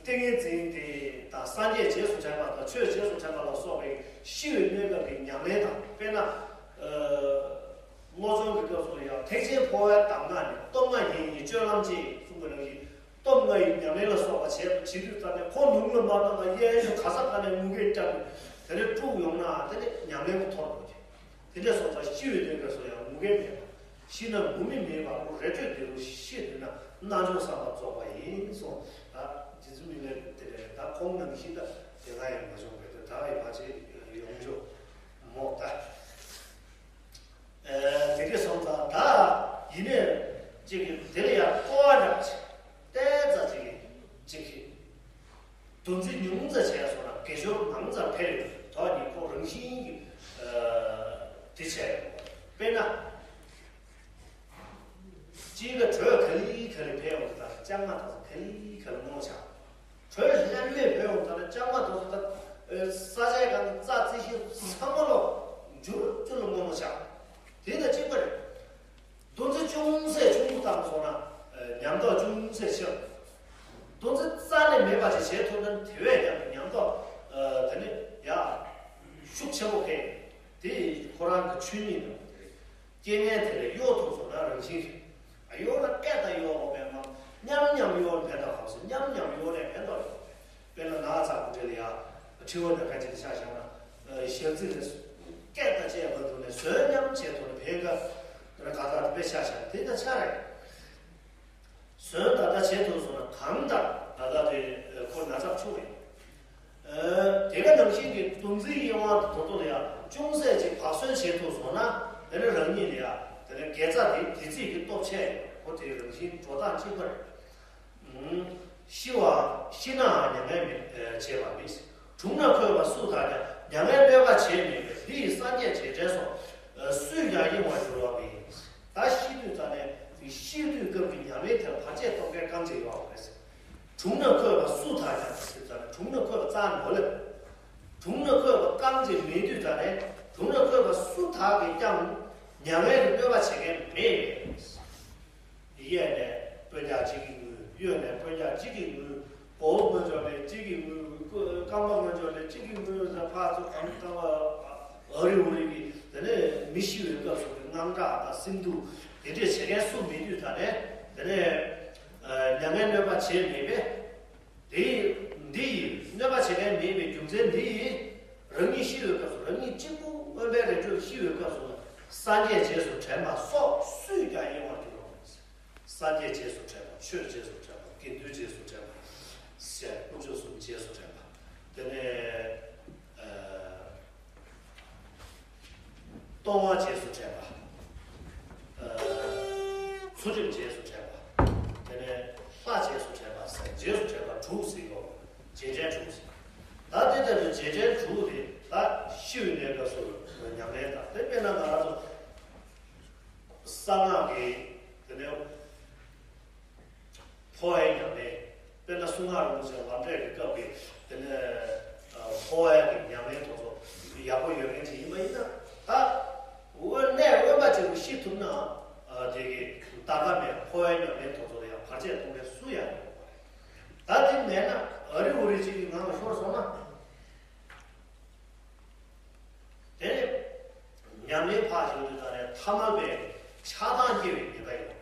ཏིང་ངེ་འཛིན་དེ་དང་། སངས་རྒྱས་རྗེས་སུ་དྲན་པ་དང་། ཆོས་རྗེས་སུ་དྲན་པ་ལ་སོགས་པའི་ཤི་བའི་གནས་སྐབས་ཀྱི་ཉམས་ལེན་དང་། དཔེར་ན། བློ་སྦྱོང་གི་སྐབས་སུ་ཡང་། ཐེག་ཆེན་འཕོ་བའི་གདམས་ངག་ནི། སྟོབས་ལྔ་ཡི་ཡི་སྤྱོད་ལམ་གཅིག་གསུངས་པ་ནང་བཞིན། སྟོབས་ལྔ་ཡི་ཉམས་ལེན་ལ་སོགས་པ་བྱེད་བྱེད་དུས་ཙམ་ནས། ཁོ་ནུབ་ལ་མ་བཏང་བ་གཡས་གཡོན་ག་ས་ག་ནས་ངུ་སྐད་བརྒྱབ་ནས། དེ་ནས་དཀྲུགས་ཡོང་ན་དེ་ནས་ཉམས་ལེན་གྱི་ཐོག་ཏུ་འགྲོ་གི། དེ་འདྲ་སོང་ཙང་ཤི་བའི་གནས་སྐབས་སུ་ཡང་ངུ་མཁན་མེད་པ། ཤི་ན་ངུ་མི་མེད་པ། རི་ཁྲོད་བདེ་རུ་ཤི་འདོད་ན། རྣལ་འབྱོར་བསམ་པ་རྫོགས་པ་ཡིན་གསུངས། ད་རྗེ་བཙུན་མི་ལས་དེ་རེད། ད་ཁོང་ནང་བཞིན་ད་དེ་སྔ་ཡང་མ་བྱུང་བས། དེ་ད་ཡི་བར་ཆད་ཡོང་ཆོག་མོ་ད། ཨེ། དེ་འདྲ་སོང་ཙང་ད་ཡིན་ནས་ཅིག་གིས་དེ་ལ་ཡང་སྐོར་བ་རྒྱབ་ཅིག་ཏེ་ཙ་ཅིག་གིས་ཅིག་གིས། འདུ་འཛི་ཉུང་ཙམ་བྱས་སོང་ན་དགེ་སྦྱོར་མང་ཙམ་འཕེལ་ཡོང་། དོན་ནི་ཁོ་རང་བཞིན་གྱིས་ཨ་དེ་བྱས་ཡོང་། དཔེར་ན། གཅིག་ག་དྲོད་ག་ལེ་ག་ལེ་འཕེལ་ཡོང་དུས། ད་ལྕང་མ་དེ་ཚོ་ག་ལེ་ག་ལེ་སྔོ་ཆགས། དྲོད་ལྷན་མེད་འཕེལ་ཡོང་དུས། ད་ལྕང་མ་དེ་ཚོ་ད་ས་ཆའི་སྒང་གི་རྩྭ་རྩི་ཤིང་ཚང་མ་ལོ་འགྱུར་འགྱུར་ལ་སྔོ་མོ་ཆགས། དེ་དང་གཅིག་པ་རེད། འདུ་འཛི་ཅུང་ཟད་ཆུང་ངུ་བཏང་སོང་ན་ཉམས་རྟོགས་ཅུང་ཟད་ཆེ་བ། འདུ་འཛི་རྩ་ནས་མེད་པ་ཞིག་བྱེད་ཐུབ་ན་དེ་བས་ཀྱང་ཉམས་རྟོགས་དེ་ནི་ཡང་ཤུགས་ཆེན་པོ་འཕེལ། དེ་ཁོ་རང་གི་ཆོས་ཉིད་དང་། རྐྱེན་ངན་དེ་ལས་གཡོལ་ཐུབ་སོང་ན་རང་བཞིན་རེད། གཡོལ་ན་སྐད་དང་གཡོལ་བ་མེད་མ། མཉམ་མཉམ་གཡོལ་ཕན་ཐོགས་གང་སོང་། མཉམ་མཉམ་གཡོལ་ནས་ཕན་ཐོགས་ཡོད་པས། དཔེར་ན་ནགས་ཚལ་དེ་འདྲ་ལ་ཡ། ཁྲི་བོ་ནས་ཁ་ཅིག་ཆ་བཞག་ན། ཞག་རྩི་ནས་སྐད་དང་བཅས་པ་འདུག་ནས་ཟོན་མཉམ་བྱས་ཐུབ་ན་ཕན་ག་དེ་ན་ག་ད་དཔེ་ཆ་བཞག་ན་དེ་ད་ཆ་རེད། ཟོན་ད་ལྟ་བྱེད་ཐུབ་སོང་ན་གང་ལྟར་ད་ལྟ་དེ་ཁོ་ན་ཚབས་ཆུང་རེད། དེ་ག་ནང་བཞིན་གྱི་འདུ་འཛིའི་གཡེང་བ་དང་དོ་དོ་ལ་ཡང་ཅུང་ཟད་ཅིག་བག་ཟོན་བྱེད་ཐུབ་སོང་ན། དེ་ནི་རང་ཉིད་ལ་ཡང་དེ་ནི་དགེ་རྩ་དེ་དེ་ཚིག་གི་སྟོབས་ཆེ་ཡོད། ཁོ་དེའི་རང་བཞིན་འགྲོ་སྟངས་གཅིག་པ་རེད། ཤི་བ་ཤི་ནའང་མྱ་ངན་མེད་བྱེད་པ་མེད། གྲོངས་ན་འཁོད་པ་སུ་དག་ཀྱང་། མྱ་ངན་གནོད་པ་བྱེད་མེད་པས། འདི་ཡི་སངས་རྒྱས་རྗེས་དྲན་སོགས། སུས་ཀྱང་གཡེང་བར་འགྱུར་བ་མེད། ད་ཤི་དུས་ཙ་ནས་ཤི་དུས་སྐབས་ཀྱི་ཉམས་ལེན་དེར་བར་ཆད་གཏོང་མཁན་རྐང་རྗེས་ཡོད་པ་རེད། གྲོངས་ན་འཁོད་པ་སུ་དག་ཀྱང་ཟེར་ཙ་ན། གྲོངས་ན་འཁོད་པ་རྩ་ནས་མ་ལབ། གྲོངས་ན་འཁོད་པ་རྐང་རྗེས་མེད་དུས་ཙ་ནས། གྲོངས་ན་འཁོད་པ་སུ་དག་གིས་ཀྱང་མྱ་ངན་གྱི་གནོད་པ་བྱེད་མཁན་མེད་པས། གཡས་ནས་སྤུན་ཀྱག་གཅིག་གིས་ངུས། གཡོན་ནས་སྤུན་ཀྱག་གཅིག་གིས་ངུས། སྤོ་བོ་ངུ་འཇོག་ནས་གཅིག་གིས་ངུས། རྐང་པ་ངུ་འཇོག་ནས་གཅིག་གིས་ངུས། ཕར་ཚུར་གང་ལྟ་བུ་ཨ་རི་འུ་རི་གི། དེ་ནས་མི་ཤི་བའི་སྐབས་སུ་གི་དངངས་སྐྲག་དང་སེམས་སྡུག་དེ་འདྲས་བྱེད་མཁན་སུ་མེད་དུས་ཙ་ནས། དེ་ནས་མྱ་ངན་གནོད་པ་བྱེད་མེད་པས། དེ་ཡི་འདི་ཡིས་གནོད་པ་བྱེད་མཁན་མེད་པའི་རྒྱུ་མཚན་འདི་ཡིས། རང་ཉིད་ཤི་བའི་སྐབས་སུ་རང་ཉིད་གཅིག་པུ་དབེན་པའི་རི་ཁྲོད་ཤི་བའི་སྐབས་སུ་སངས་རྒྱས་རྗེས་སུ་དྲན་པ་སོགས་སུས་ཀྱང་གཡེང་བར་འགྱུར་རོ། སངས་རྒྱས་རྗེས་སུ་དྲན་པ། ཆོས་རྗེས་སུ་དྲན་པ། དགེ་འདུན་རྗེས་སུ་དྲན་པ། ཞེས་དཀོན་མཆོག་གསུམ་རྗེས་སུ་དྲན་པ། དེ་ནས་ཨ། ལྟུང་བ་རྗེས་སུ་དྲན་པ། ཨ། ཚུལ་ཁྲིམས་རྗེས་སུ་དྲན་པ། དེ་ནས་ལྷ་རྗེས་སུ་དྲན་པ་ཟེར། རྗེས་སུ་དྲན་པ་དྲུག་ཟེར་ཡོད། རྗེས་དྲན་དྲུག་ཟེར། ད་དེ་ལྟ་བུའི་རྗེས་དྲན་དྲུག་དེ་ད་ཤི་བའི་གནས་སྐབས་སུ་ཉམས་ལེན་དང་། དེ་དཔེར་ན་ང་རང་ཚོ་གསང་སྔགས་ཀྱི་དེ་ནས་འཕོ་བའི་ཉམས་ལེན། དཔེར་ན་གསུང་ངག་རིན་པོ་ཆེ་ལམ་འབྲས་ཀྱི་སྐབས་ཀྱི་དེ་ནས་འཕོ་བའི་གི་ཉམས་ལེན་དེ་ཚོ་ཡག་པོ་ཡོད་མཁན་ཅིག་ཡིན་པ་ཡིན་ན། ད་དངོས་གནས་དབེན་པ་ཅིག་ཏུ་ཤི་ཐུབ་ན། དེ་གི་ད་ག་མེད། འཕོ་བའི་ཉམས་ལེན་དེ་ཚོ་ལ་ཡང་བར་ཆད་གཏོང་མཁན་སུ་ཡང་ཡོད་མ་རེད། ད་དེ་མེད་ན་ཨ་རི་ཨུ་རི་ཅིག་གི་ངང་ལ་ཤོར་སོང་ན། དེ་ནས་ཉམས་ལེན་ཕར་ཞོག་དུས་ད་ནས་ཐ་མལ་པའི་ཆགས་སྡང་སྐྱེ་བའི་ཉེན་ཁ་ཡོད།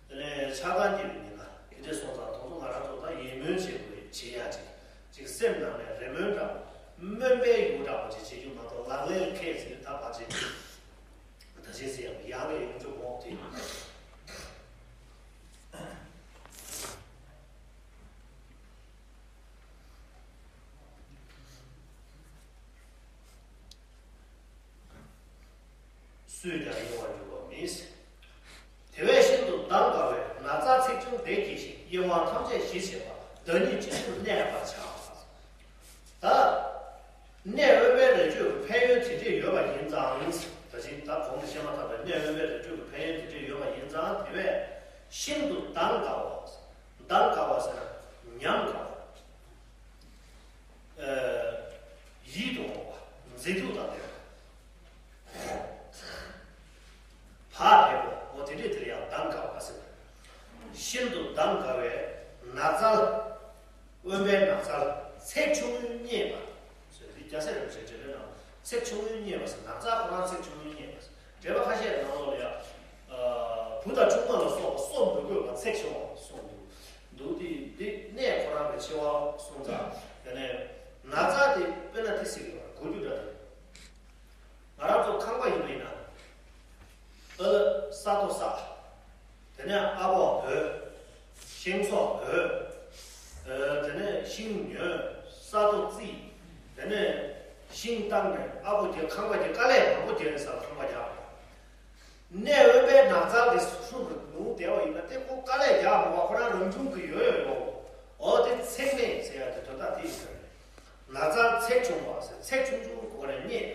དེ་ནས་ཆགས་སྡང་སྐྱེ་བའི་ཉེན་ཁ་དེ་འདྲ་སོང་ཙང་། དེ་ཚོ་ང་རང་ཚོ་ད་ཡིད་སྨོན་བྱེད་དགོས། བྱེད་ཡ་ཅིག་ཅིག་སེམས་ནང་ནས་རེ་སྨོན་འདྲ་པོ། སྨོན་པའི་ཡུལ་འདྲ་པོ་ཅིག་བྱེད་རྒྱུ་མ་གཏོགས། ལག་ལེན་ལ་འཁེལ་ཟེར་ད་ཕར་ཅིག་ད་ཅིག་ཟེར་ཡ་ཡག་ལས་ཡོང་རྒྱུ་མོག་དེ། སུས་ཀྱང་གཡེང་བར་འགྱུར་བ་མིན། དེ་བས་ཤིན་ཏུ་གདམས་དཀའ་བས། ན་ཚ་ཚེགས་ཆུང་བདེ་སྐྱེས་ཤིང་། གཡེང་བ་ཐམས་ཅད་ཞི་བྱེད་པ། བདག་ཉིད་གཅིག་པུར་གནས་པར་བྱ། ད་གནས་དབེན་པའི་རི་ཁྲོད་ཀྱི་ཕན་ཡོན་དེ་འདྲས་ཡོད་པ་ཡིན་ཙང་། ད་ཅིག་ད་གོང་དུ་བཤད་མ་ཐག་པའི་གནས་དབེན་པའི་རི་ཁྲོད་ཀྱི་ཕན་ཡོན་དེ་འདྲས་ཡོད་པ་ཡིན་ཙང་། དེ་བས་ཤིན་ཏུ་གདམས་དཀའ་བ། གདམས་དཀའ་བ་ཟེར་ན་ཉམས་དཀའ་བ། ཡིད་དུ་འོང་བ། མཛེས་སྡུག་དང་ལྡན་པ། བག་ཕེབས་པ། འོ་དེ་འདྲས་དེ་ལ་ཡང་གདམས་དཀའ་བ་ཟེར། ཤིན་ཏུ་གདམས་དཀའ་བའི་ན་ཚ། དབེན་པའི་ན་ཚ། ཚེགས་ཆུང་ངུས་རྙེད་པ། ཟེར་དེ་རྒྱལ་སྲས་རིན་པོ་ཆེའི་འགྲེལ་བཤད་ནང་ཚེགས་ཆུང་ངུས་རྙེད་པ་ཟེར། ན་ཚ་ཁོ་རང་ཚེགས་ཆུང་ངུས་རྙེད་པ་ཟེར། འགྲེལ་པ་ཁ་ཤས་ནང་ལོགས་ལ་ཡང་། བུ་དང་ཆུང་མ་ལ་སོགས་པ་སྲོག་འདོད་དགོས་པ་ཚེགས་ཆུང་བ་གསུངས་འདུག་འདུག་སྟེ། འདི་གནས་ཁོ་རང་གི་འཆི་བ་སོང་ཙང་། དེ་ནས་ན་ཚ་དེ་དཔེར་ན་དེ་ཟེར་གི་ཡོད་རེད། གོ་རྒྱུ་འདྲ་དེ། ང་རང་ཚོ་ཁང་པ་ཡིན་པ་ཡིན་ན། ཨ་ལ་ས་རྡོ་ས། དེ་ནས་ཨ་ཕོ་བོས། ཤིང་ཚོགས་བོས། ཨ། དེ་ནས་ཤིང་ཉོས། ས་རྡོ་བརྩིགས། དེ་ནས་ཤིང་བཏང་ནས་ཨ་ཕོ་དེ་ཁང་པ་དེ་དཀའ་ལས་མང་པོ་བརྒྱབ་ནས་ས་ཁང་པ་རྒྱག་པ། གནས་དབེན་པའི་ནགས་ཚལ་གྱི་ཁྲོད་དུ་ལུས་བསྡད་པ་ཡིན་ན། དེ་ཁོ་དཀའ་ལས་རྒྱག་མ་དགོས་པ་ཁོ་རང་རང་བྱུང་གི་ཡོད་ཡོད་ཡོད། འོ་དེ་ཚེགས་མེད་ཟེར་ཡ་དེ་དོན་དག་དེ་ཡིན་ས་རེད། ནགས་ཚལ་ཚེགས་ཆུང་བ་ཟེར། ཚེགས་ཆུང་ཆུང་སྒོ་ནས་རྙེད།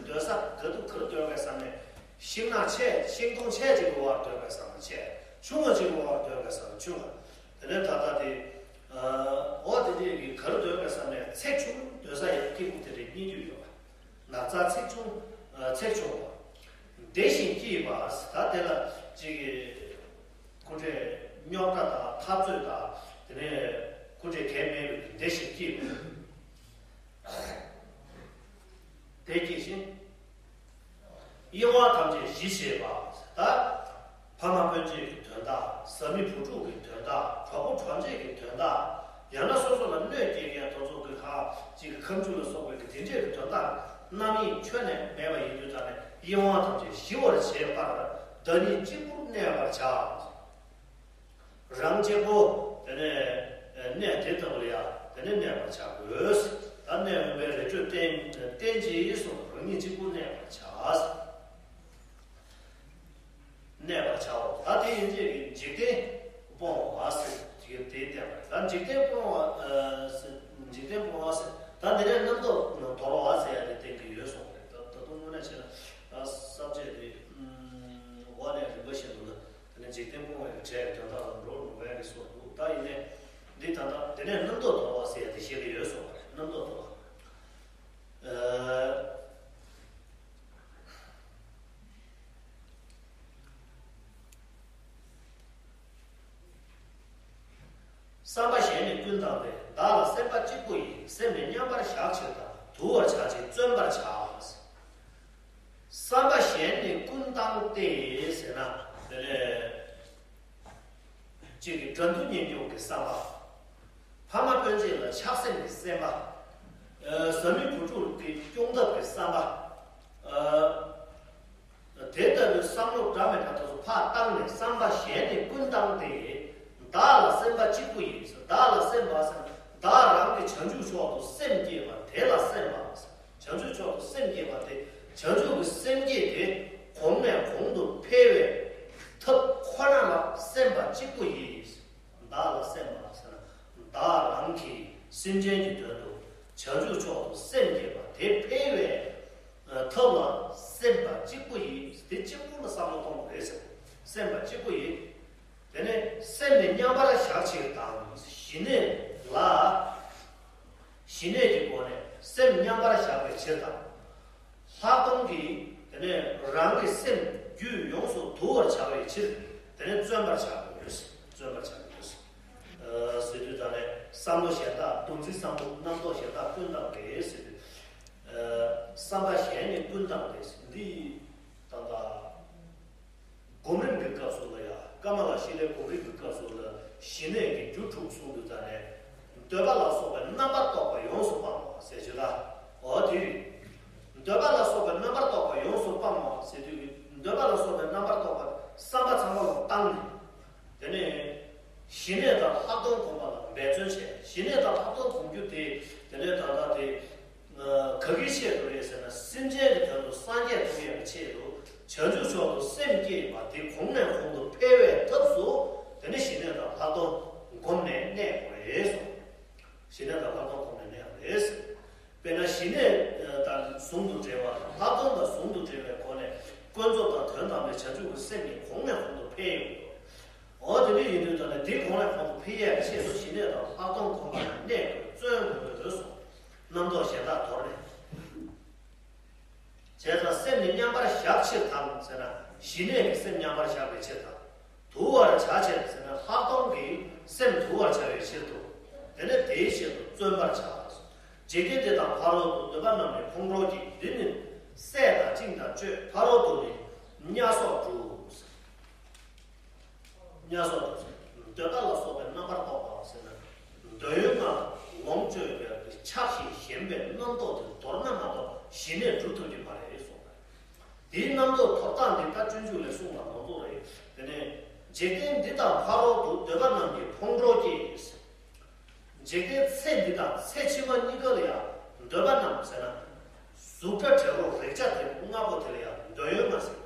སྡོད་ས་ག་དུས་ག་རུ་སྡོད་པའི་བསམ་ནས། ཤིང་ནགས་ཆེ། ཤིང་སྡོང་ཆེ་ཅིག་གི་འོག་སྡོད་པའི་བསམ་ནས་ཆེ། ཆུང་བ་ཅིག་གི་འོག་སྡོད་པའི་བསམ་ནས་ཆུང་བ། དེ་ནས་ད་ལྟ་དེ། འོ་དེ་འདྲས་ཀྱི་ག་རུ་སྡོད་པའི་བསམ་ནས་ཚེགས་ཆུང་སྡོད་ས་ཡང་སྐྱིད་པོ་དེ་འདྲས་རྙེད་རྒྱུ་ཡོད་པ། ནགས་ཚལ་ཚེགས་ཆུང་། ཚེགས་ཆུང་བ། བདེ་ཞིང་སྐྱིད་པ། ད་དེ་ལ་ཅིག་གི་སྐུ་འདྲས་རྙོག་དྲ་དང་འཐབ་རྩོད་དང་། དེ་ནས་སྐུ་འདྲས་གལ་མེད་པའི་བདེ་ཞིང་སྐྱིད་པ། བདེ་སྐྱིད་ཞིང་། གཡེང་བ་ཐམས་ཅད་ཞི་བྱེད་པ། ད་ཕ་མ་སྤུན་མཆེད་ཀྱི་དོན་དག། བཟའ་མི་བུ་ཕྲུག་གི་དོན་དག། གྲོགས་པོ་གྲོགས་མཆེད་ཀྱི་དོན་དག། ཡང་ན་སོ་སོ་ལ་གནོད་སྐྱེལ་མཁན་དེ་ཚོ་གི་ཁ་ཅིག་ཁ་མཆུ་ལ་སོགས་པའི་གི་དེ་འདྲས་ཀྱི་དོན་དག་རྣམ་གཡེང་ཁྱོན་ནས་མེད་པ་ཡིན་དུས་ཙང་ནས། གཡེང་བ་ཐམས་ཅད་ཞི་བར་བྱེད་པར་བདག་ཉིད་གཅིག་པུར་གནས་པར་བྱ། རང་གཅིག་པོ་དེ་ནས་གནས་དེ་ལྟ་བུ་ལ་ཡང་དེ་ནས་གནས་པར་བྱ་དགོས། ད་གནས་དབེན་པའི་རི་ཁྲོད་བསྟེན་བསྟེན་ཅིང་གསུངས། རང་ཉིད་གཅིག་པུར་གནས་པར་བྱ། གནས་པར་བྱའོ། ད་དེ་ཡན་ཆད་ཀྱི་འཇིག་རྟེན་སྤོང་བ་ཟེར་གྱི་དེ་བསྟན་པ་རེད། ད་འཇིག་རྟེན་སྤོང་བ་ཟེར། འཇིག་རྟེན་སྤོང་བ་ཟེར། ད་འདི་ནས་རྣམ་རྟོག་དོར་བ་ཟེར་ཡ་དེ་བསྟན་གྱི་ཡོད་གསུངས་པ་རེད། ད་ད་དུང་དངོས་གནས་བྱས་ན་ས་བཅད་དེ་འོ་ནས་རིམ་པ་བཞིན་དུ་ན། དེ་ནས་འཇིག་རྟེན་སྤོང་བའི་གྲས་ཀྱི་དོན་དག་ལ་འགྲོ་འགྲོ་བའི་གི་སོགས་འདུག་ད་ཡིན་ནའི་འདི་ད་ལྟ་དེ་ནས་རྣམ་རྟོག་དོར་བ་ཟེར་ཡ་དེ་བཤད་ཀྱི་ཡོད་སོགས་པ་རེད། རྣམ་རྟོག་དོར་བ། ཨ། བསམ་པ་གཞན་ནི་ཀུན་བཏང་སྟེ། བདག་ལ་སེམས་པ་གཅིག་པུ་ཡིས། སེམས་ནི་མཉམ་པར་བཞག་ཕྱིར་དང་། དུལ་བར་བྱ་ཕྱིར་བརྩོན་པར་བྱ། བསམ་པ་གཞན་ནི་ཀུན་བཏང་སྟེ་ཟེར་ན། དེ་ལས་གཅིག་གི་དགྲ་འདུལ་གཉེན་སྐྱོང་གི་བསམ་པ། ཕ་མ་སྤུན་མཆེད་ལ་ཆགས་སེམས་ཀྱི་སེམས་པ། ཨ། བཟའ་མི་བུ་ཕྲུག་གི་སྐྱོང་ཐབས་ཀྱི་བསམ་པ། ཨ། དེ་ལྟ་བུའི་བསམ་བློ་འདྲ་མི་འདྲ་དེ་ཚོ་ ཕར་བཏང་ནས་བསམ་པ་གཞན་ནི་ཀུན་བཏང་སྟེ། བདག་ལ་སེམས་པ་གཅིག་པུ་ཡིས། བདག་ལ་སེམས་པ་ཟེར་ན་བདག་རང་གི་བྱང་ཆུབ་མཆོག་ཏུ་སེམས་བསྐྱེད་པ་དེ་ལ་སེམས་པ། བྱང་ཆུབ་མཆོག་ཏུ་སེམས་བསྐྱེད་པ་དེ། བྱང་ཆུབ་ཀྱི་སེམས་བསྐྱེད་དེ་གོང་ནས་གོང་དུ་འཕེལ་བའི་ཐབས་ཁོ་ན་ལ་སེམས་པ་གཅིག་པུ་ཡིས། བདག་ལ་སེམས་པ་ཟེར་ན་བདག་རང་གིས་སེམས་ཅན་གྱི་དོན་དུ་བྱང་ཆུབ་མཆོག་ཏུ་སེམས་བསྐྱེད་པ་དེ་འཕེལ་བའི་ཐབས་ལ་སེམས་པ་གཅིག་པུ་ཡིས། དེ་གཅིག་པུ་ལ་བསམ་བློ་གཏོང་དགོས་རེད་ཟེར། སེམས་པ་གཅིག་པུ་ཡིས། དེ་ནས་སེམས་ནི་མཉམ་པར་བཞག་ཕྱིར་དང་། ཞི་གནས་ལ། ཞི་གནས་ཀྱི་སྒོ་ནས་སེམས་མཉམ་པར་བཞག་པའི་ཕྱིར་དང་། ལྷག་མཐོང་གིས་དེ་ནས་རང་གི་སེམས་རྒྱུད་ཡོངས་སུ་དུལ་བར་བྱ་བའི་ཕྱིར། དེ་ནས་བརྩོན་པར་བྱ་དགོས། བརྩོན་པར་བྱ་དགོས། ཨ་ཟེར་དུས་ད་ནས་བསམ་བློ་གཞན་དག་འདུ་འཛི་བསམ་བློ་རྣམ་རྟོག་གཞན་དག་ཀུན་བཏང་སྟེ་ཟེར་དུས། ཨ་བསམ་པ་གཞན་ནི་ཀུན་བཏང་སྟེ་འདི་ད་ལྟ། སྒོམ་རིམ་གྱི་སྐབས་སུ་ལ་ཡང་ཀ་མ་ལ་ཤཱི་ལའི་སྒོམ་རིམ་གྱི་སྐབས་སུ་ལ་ཞི་གནས་ཀྱི་རྒྱུ་དྲུག་གསུངས་དུས་ཙ་ནས། འདོད་པ་ལ་སོགས་པའི་རྣམ་པར་རྟོག་པ་ཡོངས་སུ་སྤང་བ་ཟེར་རྒྱུ་ལ། འོ་དེ་རེད། འདོད་པ་ལ་སོགས་པའི་རྣམ་པར་རྟོག་པ་ཡོངས་སུ་སྤང་བ་ཟེར་དུས་འདོད་པ་ལ་སོགས་པའི་རྣམ་པར་རྟོག་པ་བསམ་པ་ཚང་མ་ལ་བཏང་ནས། དེ་ནས་ཞི་གནས་དང་ལྷག་མཐོང་སྒོམ་པ་ལ་འབད་བརྩོན་བྱས། ཞི་གནས་དང་ལྷག་མཐོང་སྒོམ་རྒྱུ་དེ་དེ་ནས་ད་ལྟ་དེ། ག་གི་ཆེད་དུ་རེད་ཟེར་ན་སེམས་ཅན་གྱི་དོན་དུ་སངས་རྒྱས་ཐོབ་ཡག་གི་ཆེད་དུ་བྱང་ཆུབ་མཆོག་ཏུ་སེམས་བསྐྱེད་པ་དེ་གོང་ནས་གོང་དུ་འཕེལ་བའི་ཐབས་སུ་དེ་ནི་ཞི་གནས་དང་ལྷག་མཐོང་སྒོམ་ནས་གནས་དགོས་རེད་གསུངས། ཞི་གནས་དང་ལྷག་མཐོང་སྒོམ་ནས་གནས་དགོས་རེད། དཔེར་ན་ཞི་གནས་དང་ཟུང་དུ་འབྲེལ་བ་དང་ལྷག་མཐོང་དང་ཟུང་དུ་འབྲེལ་བའི་སྒོ་ནས་ཀུན་རྫོབ་དང་དོན་དམ་པའི་བྱང་ཆུབ་ཀྱི་སེམས་ནི་གོང་ནས་གོང་དུ་འཕེལ་ཡོང་དགོས། འོ་དེ་འདྲ་ཡིན་དུས་ད་ནི་དེ་གོང་ནས་གོང་དུ་འཕེལ་ཡས་ཀྱི་ཆེད་དུ་ཞི་གནས་དང་ལྷག་མཐོང་སྒོམ་པ་ལ་གནས་དགོས་བརྩོན་དགོས་པའི་འོས་སོ། རྣམ་རྟོག་གཞན་དག་དོར་ནས། བྱས་ཙང་སེམས་ནི་མཉམ་པར་བཞག་ཕྱིར་དང་ཟེར་ན་ཞི་གནས་ཀྱི་སེམས་མཉམ་པར་བཞག་པའི་ཕྱིར་དང་། དུལ་བར་བྱ་ཕྱིར་ཟེར་ན་ལྷག་མཐོང་གི་སེམས་དུལ་བར་བྱ་བའི་ཕྱིར་དུ། དེ་ནས་དེའི་ཆེད་དུ་བརྩོན་པར་བྱ། འཇིག་རྟེན་འདི་དང་ཕ་རོལ་ཏུ་འདོད་པ་རྣམས་ནི་ཕུང་གྲོལ་གྱི། འདི་ནི་བསད་དང་བཅིངས་དང་གཅོད་ཕ་རོལ་ཏུ་ནི་དམྱལ་སོགས་དྲུག། དམྱལ་སོགས་དྲུག་ཟེར། འདོད་པ་ལ་སོགས་པའི་རྣམ་པར་རྟོག་པ་ཟེར་ན། འདོད་ཡོན་ལྔ་ལ་ལོངས་སྤྱོད་པའི་ཆགས་ཞེན་ཞེན་པའི་རྣམ་རྟོག་དེ་དོར་ན་མ་གཏོགས་ཞི་གནས་འགྲུབ་ཐུབ་ཀྱི་མ་རེད་གསུངས་པ། དེའི་རྣམ་རྟོག་དོར་སྟངས་དེ་ད་སྤྱོད་འཇུག་ལས་གསུངས་པ་ནང་དུ་རེད། དེ་ནས་འཇིག་རྟེན་འདི་དང་ཕ་རོལ་ཏུ་འདོད་པ་རྣམས་ཀྱི་ཕུང་གྲོལ་གྱི། འཇིག་རྟེན་ཚེ་འདི་དང་ཚེ་ཕྱི་མ་གཉིས་ཀ་ལ་ཡང་འདོད་པ་རྣམས་ཟེར་ན། གཟུགས་སྒྲ་དྲི་རོ་རེག་བྱ་དེ་ལྔ་པོ་དེ་ལ་ཡང་འདོད་ཡོན་ལྔ་ཟེར།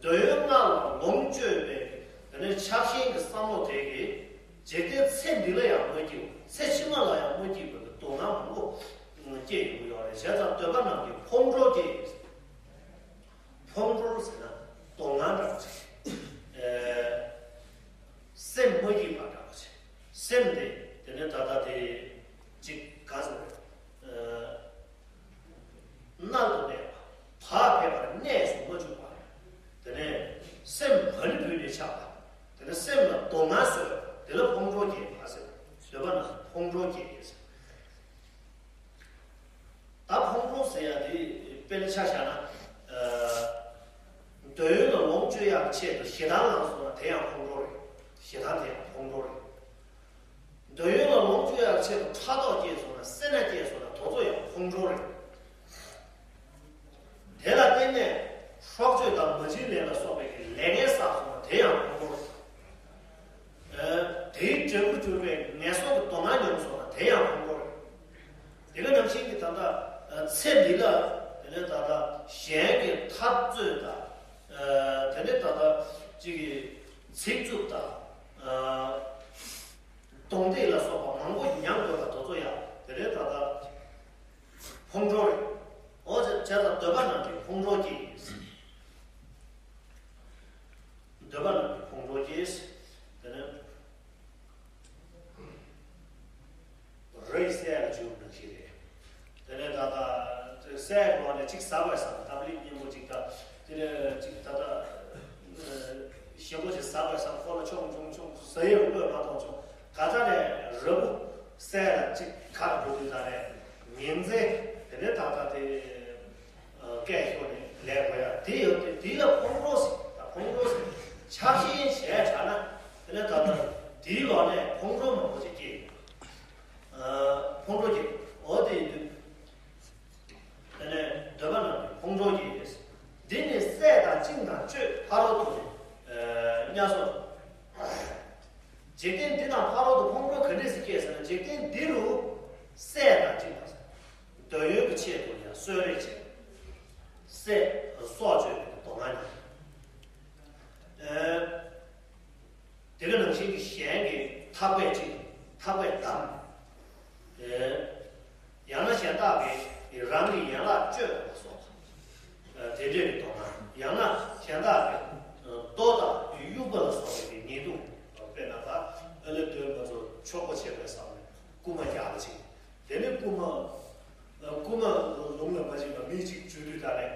འདོད་ཡོན་ལྔ་ལ་ལོངས་སྤྱོད་པའི་དེ་ནས་ཆགས་ཞེན་གྱི་བསམ་བློ་དེ་གིས་འཇིག་རྟེན་ཚེ་འདི་ལ་ཡང་མ་སྐྱིད་པ་ཚེ་ཕྱི་མ་ལ་ཡང་མ་སྐྱིད་པའི་སྡུག་བསྔལ་མང་པོ་སྐྱེ་ཡོང་གི་ཡོད་རེད། བྱས་ཙང་འདོད་པ་རྣམས་ཀྱི་ཕུང་གྲོལ་གྱི། ཕུང་གྲོལ་ཟེར་ན་སྡུག་བསྔལ་འདྲ་པོ་ཅིག་ཨེ། སེམས་མ་སྐྱིད་པ་འདྲ་པོ་ཅིག་སེམས་དེ་དེ་ནས་ད་ལྟ་དེ་ཅིག་ག་ཟེར་ཨེ། མནར་དུ་གནས་པ། བག་ཕེབས་པར་གནས་སུ་མ་བཅུག་པ། དེ་ནས་སེམས་བ་ནི་བུ་ནི་ཆགས་པ། དེ་ནས་སེམས་ལ་སྡུག་བསྔལ་བཟོས་པ་དེ་ལ་ཕུང་གྲོལ་སྐྱེས་པ་ཟེར། འདོད་པ་རྣམས་ཕུང་གྲོལ་སྐྱེས་ཟེར། ད་ཕུང་གྲོལ་ཟེར་ཡ་དེ་དཔེར་ན་ཆ་བཞག་ན། ཨ། འདོད་ཡོན་ལ་ལོངས་སྤྱོད་ཡག་ཆེད་དུ་ཞེ་སྡང་ལངས་སོང་ན་དེ་ཡང་ཕུང་གྲོལ་རེད། ཞེ་སྡང་དེ་ཡང་ཕུང་གྲོལ་རེད། འདོད་ཡོན་ལ་ལོངས་སྤྱོད་ཡག་ཆེད་དུ་ཕྲག་དོག་སྐྱེས་སོང་ན་སེར་སྣ་སྐྱེས་སོང་ན་དེ་ཚོ་ཡང་ཕུང་གྲོལ་རེད། དེ་ལ་བརྟེན་ནས་སྲོག་གཅོད་དང་མ་བྱིན་ལེན་ལ་སོགས་པའི་ལས་ངན་བསགས་སོང་ན་དེ་ཡང་ཕུང་གྲོལ་རེད། ཨ། དེའི་འབྲས་བུར་གྱུར་པའི་ངན་སོང་གི་སྡུག་བསྔལ་མྱོང་སོང་ན་དེ་ཡང་ཕུང་གྲོལ་རེད། དེ་ག་ནང་བཞིན་གྱི་ད་ལྟ་ཚེ་འདི་ལ་དེ་ནས་ད་ལྟ་གཞན་གྱི་འཐབ་རྩོད་དང་། དེ་ནས་ད་ལྟ་གཅིག་གི་ཚིག་རྩུབ་དང་། རྡུང་རྡེག་ལ་སོགས་པ་མང་པོ་མྱང་དགོས་པ་དེ་ཚོ་ཡང་དེ་ནས་ད་ལྟ་ཕུང་གྲོལ་རེད། འོ་བྱས་ཙང་འདོད་པ་རྣམས་ཀྱི་ཕུང་གྲོལ་གྱི། འདོད་པ་རྣམས་ཀྱི་ཕུང་གྲོལ་གྱི། དེ་ནས། རི་ཡི་སའི་ལ་འཇུག་ནང་བཞིན་རེད། དེ་ནས་ད་ལྟ་སའི་ལོགས་ནས་གཅིག་ཟ་བར་བསམ་ཐབ་ལི་སྙིང་པོ་གཅིག་དང་དེ་ནས་གཅིག་ད་ལྟ་ཞིམ་པོ་ཞིག་ཟ་བར་བསམ་ཁོ་ལ་ཆུང་ཆུང་ཆུང་ཟ་ཡས་བློས་མ་གཏོང་ཆུང་ག་ཚ་ནས་རི་བོ་སའི་ལ་གཅིག་ཁར་འགྲོ་དུས་ད་ནས་ཉིན་མཚན་དེ་ནས་ད་ལྟ་དེ། སྐད་ཤོར་ནས་ལས་དགོས་ཡ་དེ་ཡོད་དེ་དེ་ལ་ཕུང་གྲོལ་ཟེར། ད་ཕུང་གྲོལ་ཟེར་ཆགས་ཞེན་བྱས་དྲགས་ན་དེ་ནས་ད་ལྟ་དེའི་ལོགས་ནས་ཕུང་གྲོལ་མང་པོ་ཅིག་སྐྱེས་ཡོད། ཕུང་གྲོལ་སྐྱེས་འོ་དེ་ཡིན་དུས་དེ་ནས་འདོད་པ་རྣམས་ཀྱི་ཕུང་གྲོལ་སྐྱེས་ཡོད། འདི་ནི་བསད་དང་བཅིངས་དང་གཅོད་ཕ་རོལ་ཏུ་ནི། ཡ་སོ། འཇིག་རྟེན་འདི་དང་ཕ་རོལ་ཏུ་ཕུང་པོ་ག་འདྲས་སེ་སྐྱེས་ཟེར་ན། འཇིག་རྟེན་འདི་རུ་སྲས་དང་གཅིག་དང་། འདོད་ཡོན་གྱི་ཆེད་དུ་ཡང་གསོད་རེས་བྱེད། སྲས་སྲོག་གཅོད་པའི་སྡུག་བསྔལ་མྱོང་། ཨེ། དེ་ག་ནང་བཞིན་གྱི་གཞན་གྱི་ཐག་པས་བཅིངས། ཐག་པས་བསྡམས། ཨེ། ཡང་ན་གཞན་དག་གིས་རང་གི་ཡན་ལག་གཅོད་པ་ལ་སོགས་པ། ཨ། དེ་འདྲའི་སྡུག་བསྔལ། ཡང་ན་གཞན་དག་གི་རྡོ་དང་དབྱུག་པ་ལ་སོགས་པའི་ཉེས་ལྟུང་། དཔེར་ན་ད་ཨ་ལེ་འདོན་མ་ཚོ་ཆོག་པོ་བྱེད་པའི་བསམ་ནས་རྐུ་མ་རྒྱག་པ་ཅིག་དེ་ནི་རྐུ་མ། ཨ། རྐུ་མ་ལུང་ལ་མ་བྱིན་པ་མི་གཅིག་འཇུ་དུས་ད་ནས།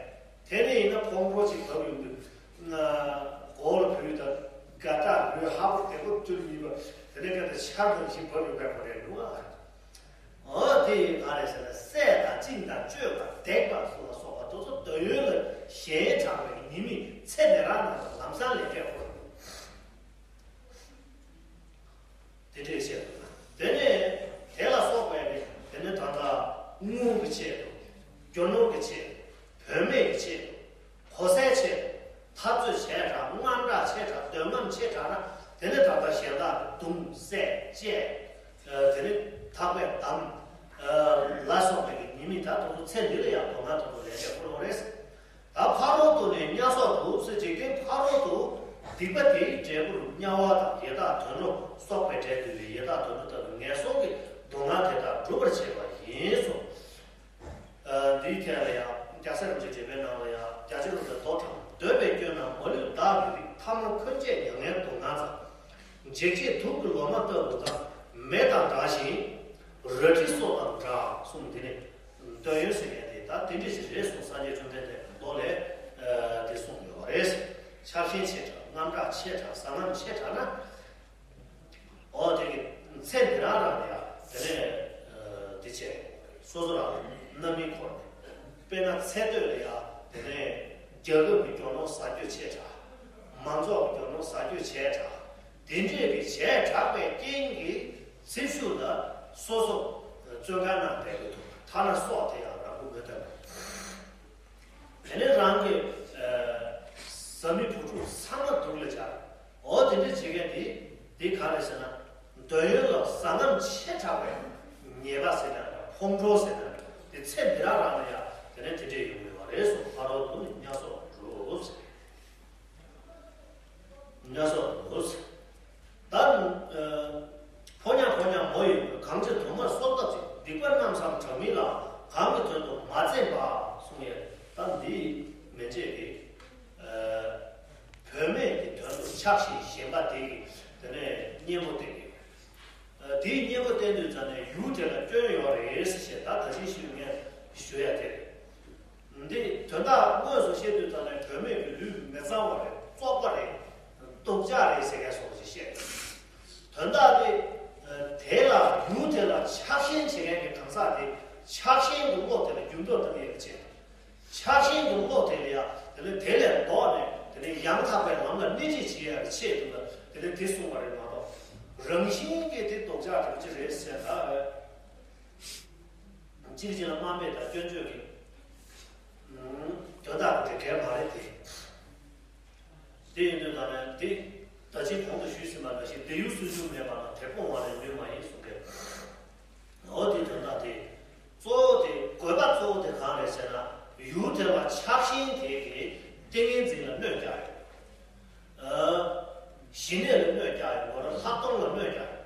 དེ་ནས་ཡིན་ན་ཕོང་པོ་ཅིག་བབས་ཡོང་དུས། ཨ། མགོ་ལ་བུད་ད། དགའ་ཐག་ལུས་ཧ་པོ་བདེ་པོ་བཏུལ་ཡིན་པ། དེ་ནས་ག་ད་ཆར་ནང་བཞིན་བབས་ཡོང་པའི་གོ་རེ་འདུག་ཨ། འོ་དེ་ཡིན་ག་རེ་ཟེར་ན། སྲས་དང་བཅིངས་དང་གཅོད་པ་བརྡེག་པ་ལ་སོགས་པ་དེ་ཚོ་འདོད་ཡོན་ལ་ཞེན་དྲགས་པའི་ཉེས་དམིགས་ཚེ་འདི་རང་ནང་ལ་ལམ་སང་ལས་འབྲས་ཁོ་རང་། དེ་འདྲའི་ཆེད་དུ། དེ་ནས་དེ་ལ་སོགས་པའི་ནི། དེ་ནི་ད་ལྟ་དངུལ་གྱི་ཆེད་དུ། རྒྱུ་ནོར་གྱི་ཆེད་དུ། བུད་མེད་ཀྱི་ཆེད་དུ། གོ་སའི་ཆེད་དུ། འཐབ་རྩོད་བྱས་དྲགས། དངངས་སྐྲག་ཆེ་དྲགས། འདོད་རྔམ་ཆེ་དྲགས་ན། དེ་ནི་ད་ལྟ་གཞན་དག་གིས་བརྡུང་བསད་བཅད། ཨ། དེ་ནི་ཐག་པས་བསྡམས། ཨ། ལ་སོགས་པའི་ཉེས་དམིགས་ད་དུང་ཚེ་འདི་ལ་ཡང་སྡུག་བསྔལ་དུ་ལས་འབྲས་ཁོ་རང་རེད། ད་ཕ་རོལ་ཏུ་ནི་དམྱལ་སོགས་སུ་ཟེར། འཇིག་རྟེན་ཕ་རོལ་ཏུ་སྡིག་པ་དེའི་འབྲས་བུར་དམྱལ་བ་དང་ཡི་དྭགས་དུད་འགྲོ་སོགས་པའི་གྲས་འདུས་པའི་ཡི་དྭགས་དུད་འགྲོ་ལྟ་བུའི་ངན་སོང་གི་སྡུག་བསྔལ་དེ་དག་སྒྲུབ་པར་བྱེད་པ་ཡིན་གསུངས། ཨ། འདིའི་ཐད་ལ་ཡང་རྒྱལ་སྲས་རིན་པོ་ཆེའི་འགྲེལ་པའི་ནང་ལ་ཡང་། རྒྱལ་སྲས་རིན་པོ་ཆེས་མདོ་དྲངས། འདོད་པའི་སྐྱོན་རྣམས་མ་ལུས་བདག་གི་རིགས། ཐ་མལ་འཁོན་བཅས་མྱ་ངན་སྡུག་བསྔལ་ཙམ། འཇིགས་བྱེད་དུག་གི་ལོ་མ་ལྟ་བུ་དང་། མེ་དང་འདྲ་ཞིང་རལ་གྲི་སོགས་དང་འདྲ་གསུངས། འདི་ནི་འདོད་ཡོན་ཟེར་མཁན་དེ་ད་དེ་འདྲ་ཞིག་རེད་གསུངས། སངས་རྒྱས་བཅོམ་ལྡན་འདས་ཀྱི་མདོ་ལས། ཨ། དེ་གསུངས་ཡོད་རེད། ཆགས་ཞེན་ཆེ་དྲགས། དངངས་སྐྲག་ཆེ་དྲགས། ཟ་ནམ་ཆེ་དྲགས་ན། འོ་དེ་གི་ཚེ་འདི་རང་རང་ལ་ཡ་དེ་ནས། ཨ། དེ་བྱས། སོ་སོ་རང་རྣམ་སྨིན་འཁོར་ནས། དཔེར་ན་ཚེ་སྟོད་ལ་ཡ་དེ་ནས་རྒྱལ་ཁབ་ཀྱི་རྒྱུ་ནོར་ཟ་རྒྱུ་ཆེ་དྲགས། མང་ཚོགས་ཀྱི་རྒྱུ་ནོར་ཟ་རྒྱུ་ཆེ་དྲགས། དེ་འདྲས་ཀྱི་བྱས་དྲགས་པའི་རྐྱེན་གྱིས་ཚེ་ཤུལ་ལ་སོ་སོ་བཙོན་ཁང་ནང་བསྡད་དགོས་འདུག་ཐ་ན་སྲོག་དེ་ཡང་རང་མགོ་མི་ཐོན་པ། དེ་ནས་རང་གི། ཨ། བཟའ་མི་བུ་ཕྲུག་ཚང་མ་སྡུག་ལ་སྦྱར། འོ་དེ་འདྲ་བྱེད་མཁན་དེ། དེ་ག་རེ་ཟེར་ན། འདོད་ཡོན་ལ་ཟ་ནམ་ཆེ་དྲགས་པའི་ཉེས་པ་ཟེར་ན་འདྲ། ཕོང་ཁྲོ་ཟེར་ན་འདྲ། དེ་ཚེ་འདི་རང་རང་ལ་ཡ་དེ་ནས་དེ་འདྲས་ཡོང་གི་ཡོད་རེད་གསུངས། ཕ་རོལ་ཏུ་ནི་དམྱལ་སོགས་སུ་འགྲོ་ཟེར། དམྱལ་སོགས་སུ་འགྲོ་ཟེར། ད། ཨ། ཕོ་ཉ་ཕོ་ཉ་མོ་ཡིན་པས། གང་བྱེད་དུ་མར་གསོལ་བཏབ་ཅིང་། སྡིག་པ་རྣམ་གསུམ་གྲངས་མེད་ལ། གང་གི་དོན་དུ་མ་བཙེམས་པ་གསུངས་ཡོད། ད་འདི་མན་ཆད་ཀྱི། ཨ། བུད་མེད་ཀྱི་དོན་དུ་ཆགས་ཤིང་ཞེན་པ་དེ་གིས་དེ་ནས་གཉེན་པོ་བསྟེན་གྱི་ཡོད། ཨ། དེའི་གཉེན་པོ་བསྟེན་དུས་ཙམ་ནས་ཡུལ་དེ་ལ་སྐྱོན་ཡོད་རེད་ཟེར་བཤད། ད་ད་ཅི་ཞུ་ངས་ཞུ་ཡ་དེ་རེད། འདི་དོན་དག་དངོས་སུ་བཤད་དུས་ཙམ་ནས་བུད་མེད་ཀྱི་ལུས་མི་གཙང་བ་རེད། བཙོག་པ་རེད། སྡུག་ཅག་རེད་ཟེར་མཁན་སོགས་ཞིག་བཤད། དོན་དག་དེ། དེ་ལ་ཡུལ་དེ་ལ་ཆགས་ཞེན་བྱེད་མཁན་གྱི་གང་ཟག་དེ། ཆགས་ཞེན་གྱི་བློ་དེ་ལ་འགྱུར་ལྡོག་གཏོང་ཡག་ཆེད། ཆགས་ཞེན་གྱི་བློ་དེ་ལ་ཡང་དེ་ལས་དེ་ལས་ལྡོག་ནས་དེ་ནས་ཡང་དག་པའི་ལམ་ལ་སྣེ་ཁྲིད་བྱེད་ཡག་ཆེད་དུ་ལ་དེ་ལས་དེ་གསུངས་པ་རེད་མ་གཏོགས། རང་བཞིན་གྱིས་དེ་སྡུག་ཅག་འདྲ་པོ་ཅིག་རེད་ཟེར་ད། གཅིག་གཅིག་ལ་དམའ་འབེབས་དང་སྐྱོན་བརྗོད་ཀྱི། ཨུམ། དོན་དག་དེ་གལ་མ་རེད་དེ། དེ་ཡིན་དུས་ད་ནི་དེ་ད་ཅི་གོང་དུ་ཞུས་ཟིན་པ་ནང་བཞིན། དེ་ཡུལ་སུན་འབྱིན་མེད་པ་ན། དེ་སྤོང་བ་ལས་ནུས་མ་ཡིན་གསུངས་པས། འོ་དེ་དོན་དག་དེ། གཙོ་བོ་དེ། དགོས་པ་གཙོ་བོ་དེ་གང་རེད་ཟེར་ན། ཡུལ་དེ་ལ་ཆགས་ཞེན་དེ་གིས་ཏིང་ངེ་འཛིན་ལ་གནོད་རྒྱག་ཡོད། ཨ། ཞི་གནས་ལ་གནོད་རྒྱག་ཡོད། ལྷག་མཐོང་ལ་གནོད་རྒྱག་ཡོད།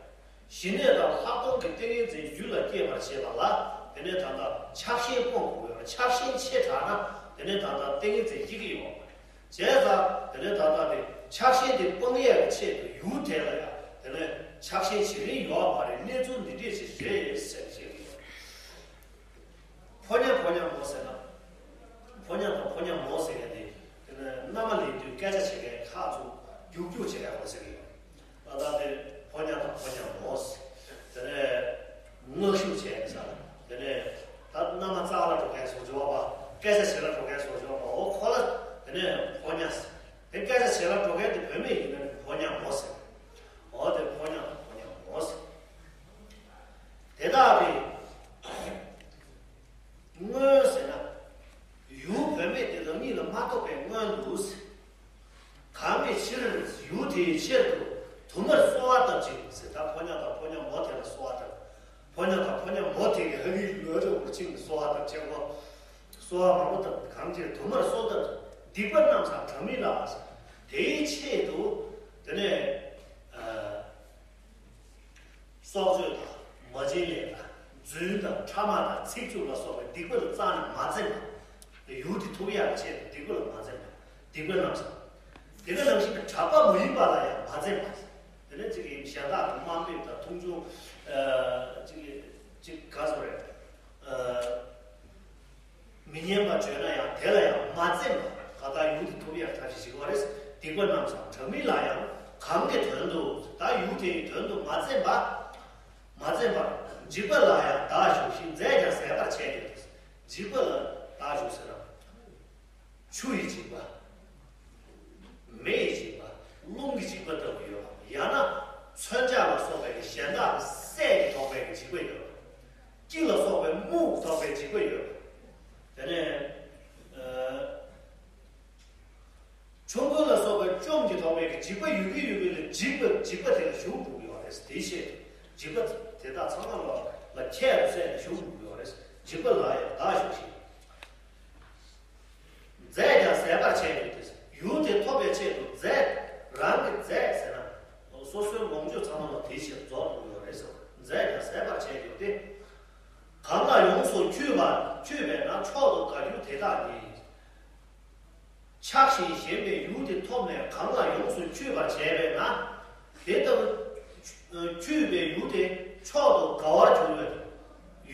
ཞི་གནས་དང་ལྷག་མཐོང་གི་ཏིང་ངེ་འཛིན་རྒྱུད་ལ་སྐྱེད་པར་བྱེད་པ་ལ། དེ་ནས་ད་ལྟ་ཆགས་ཞེན་སྤོང་དགོས་ཡོད། ཆགས་ཞེན་ཆེ་དྲགས་ན་དེ་ནས་ད་ལྟ་ཏིང་ངེ་འཛིན་སྐྱེ་གི་ཡོད་མ་རེད། བྱས་ཙང་དེ་ནས་ད་ལྟ་དེ་ཆགས་ཞེན་དེ་སྤང་ཡས་ཀྱི་ཆེད་དུ་ཡུལ་དེ་ལ་ཡང་དེ་ནས་ཆགས་ཞེན་བྱེད་རིན་ཡོད་མ་རེད། གནས་ཚུལ་འདི་འདྲས་ཞིག་རེད་ཟེར་བཤད་ཀྱི་ཡོད། ཕོ་ཉ་ཕོ་ཉ་མོ་ཟེར་ན། ཕོ་ཉ་དང་ཕོ་ཉ་མོ་ཟེར་མཁན་དེ། དེ་ནས་མནའ་མ་ལེན་དུས་སྐད་ཆ་བྱེད་མཁན་ཁག་ཚུགས། རྒྱུག་རྒྱུག་བྱེད་མཁན་ཁོ་ཟེར་གི་ཡོད། ད་ལྟ་དེ་ཕོ་ཉ་དང་ཕོ་ཉ་མོ་ཟེར། དེ་ནས་མངག་ཤུགས་བྱས་ས། དེ་ནས་ད་མནའ་མ་བཙལ་ལ་འགྲོ་མཁན་སོགས་བྱེད་པ། སྐད་ཆ་བྱེད་ལ་འགྲོ་མཁན་སོགས་བྱེད་པ། འོ་ཁོ་ལ་དེ་ནས་ཕོ་ཉ་ཟེར། དེ་སྐད་ཆ་བྱེད་ལ་འགྲོ་མཁན་དེ་བུད་མེད་ཡིན་ན་ཕོ་ཉ་མོ་ཟེར། འོ་དེ་ཕོ་ཉ་དང་ཕོ་ཉ་མོ་ཟེར། དེ་དག་གི་སྔོན་ཟེར་ན། ཡུལ་བུད་མེད་དེ་རང་ཉིད་ལ་མ་གཏོགས་པའི་སྔོན་དུ་ཟེར། གང་གི་ཕྱིར་ཡུལ་ དེའི་ཆེད་དུ་དུ་མར་གསོལ་བ་བཏབ་ཅིང་ཟེར། ད་ཕོ་ཉ་དང་ཕོ་ཉ་མོ་དེ་ལ་གསོལ་བ་བཏབ། ཕོ་ཉ་དང་ཕོ་ཉ་མོ་དེ་གི་ཧ་གི་ལོས་རེ་བར་ཆིང་གི་གསོལ་བ་བཏབ་ཅེས་གོ། གསོལ་བ་མང་པོ་བཏབ་གང་ཅིར་དུ་མར་གསོལ་བཏབ་སྡིག་པ་རྣམས་ཀྱང་བྲལ་མིན་ལ། དེའི་ཆེད་དུ་དེ་ནས་ཨ། སྲོག་གཅོད་དང་། མ་བྱིན་ལེན་དང་། རྫུན་དང་། ཕྲ་མ་དང་། ཚིག་རྩུབ་ལ་སོགས་པའི་སྡིག་པ་ལ་རྩ་ནས་མ་འཛེམ་པ། ཡུལ་དེ་ཐོབ་ཡག་གི་ཆེད་དུ་སྡིག་པ་ལ་མ་འཛེམ་པ། སྡིག་པ་རྣམས་སམ། དེ་ནས་ནང་བཞིན་གྲགས་པ་མ་ཡིན་པ་ལ་ཡང་མ་འཛེམ་པ། དེ་ནས་གཅིག་གིས་གཞན་དག་གི་དམའ་འབེབས་དང་མཐོང་ཆུང་། ཨ། གཅིག་གིས་གཅིག་ག་ཟེར་རེད། ཨ། མི་སྙན་པ་བརྗོད་ན་ཡང་དེ་ལ་ཡང་མ་འཛེམ་པ། ག་ད་ཡུལ་དེ་ཐོབ་ཡག་ཐབས་ཤེས་ཤིག་པ་རེད། སྡིག་པ་རྣམས་སམ། བྲལ་མིན་ལ་ཡང་། གང་གི་དོན་དུ། ད་ཡུལ་དེའི་དོན་དུ་མ་འཛེམ་པ། མ་འཛེམ་པར་འཇིགས་པ་ལ་ཡང་བདག་ཞུགས་ཤིང་། མཛད་ཀྱང་ཟད་པར་བྱས་ཏེ། འཇིགས་པ་ལ་བདག་ཞུགས་ཟེར་ན། ཆུ་ཡི་འཇིགས་པ། མེ་ཡི་འཇིགས་པ། རླུང་གི་འཇིགས་པ་ལྟ་བུ་ཡོད་པ། ཡང་ན་མཚོན་ཆ་ལ་སོགས་པའི་གཞན་དག་གི་སྲས་ཀྱིས་ཐོགས་པའི་འཇིགས་པ་ཡོད་པ། སྤྱི་ལ་སོགས་པའི་རྨུགས་ཐོགས་པའི་འཇིགས་པ་ཡོད་པ། དེ་ནས་ཨ། ཆོམ་རྐུན་ལ་སོགས་པའི་བཅོམ་གྱིས་ཐོགས་པའི་འཇིགས་པ་ཡོད་ཀྱི་ཡོད་པའི་ལ་འཇིགས་པ་འཇིགས་པ་དེ་ལ་ཞུགས་འགྲོ་གི་ཡོད་རེད། དེའི་ཆེད་དུ་འཇིགས་པ་དེ་དག་ཚང་མ་ལ་ལ་ཁྱད་དུ་བསད་ནས་ཞུགས་འགྲོ་གི་ཡོད་རེད། འཇིགས་པ་ལ་ཡང་བདག་ཞུགས་ཤིང་། མཛད་ཀྱང་ཟད་པར་བྱས་ཏེ། ཡུལ་དེ་ཐོབ་པའི་ཆེད་དུ་མཛད། རང་གིས་མཛད་ཟེར་ན། སོ་སོའི་ལོངས་སྤྱོད་ཚང་མ་ལ་དེའི་ཕྱིར་རྫོགས་འགྲོ་ཡོད་རེད་ཟེར། མཛད་ཀྱང་ཟད་པར་བྱས་ཏེ། གང་ལ་ཡོངས་སུ་འཁྱུད་པ་འཁྱུད་པས་ན། མཆོག་ཏུ་དགའ་འགྱུར་དེ་དག་ཉིད། ཆགས་ཤིང་ཞེན་པའི་ཡུལ་དེ་ཐོབ་ནས་གང་ལ་ཡོངས་སུ་འཁྱུད་པར་བྱས་པས་ན། དེ་ལྟ་བུ་འཁྱུད་པའི་ཡུལ་དེ་མཆོག་ཏུ་དགའ་བར་འགྱུར་བས།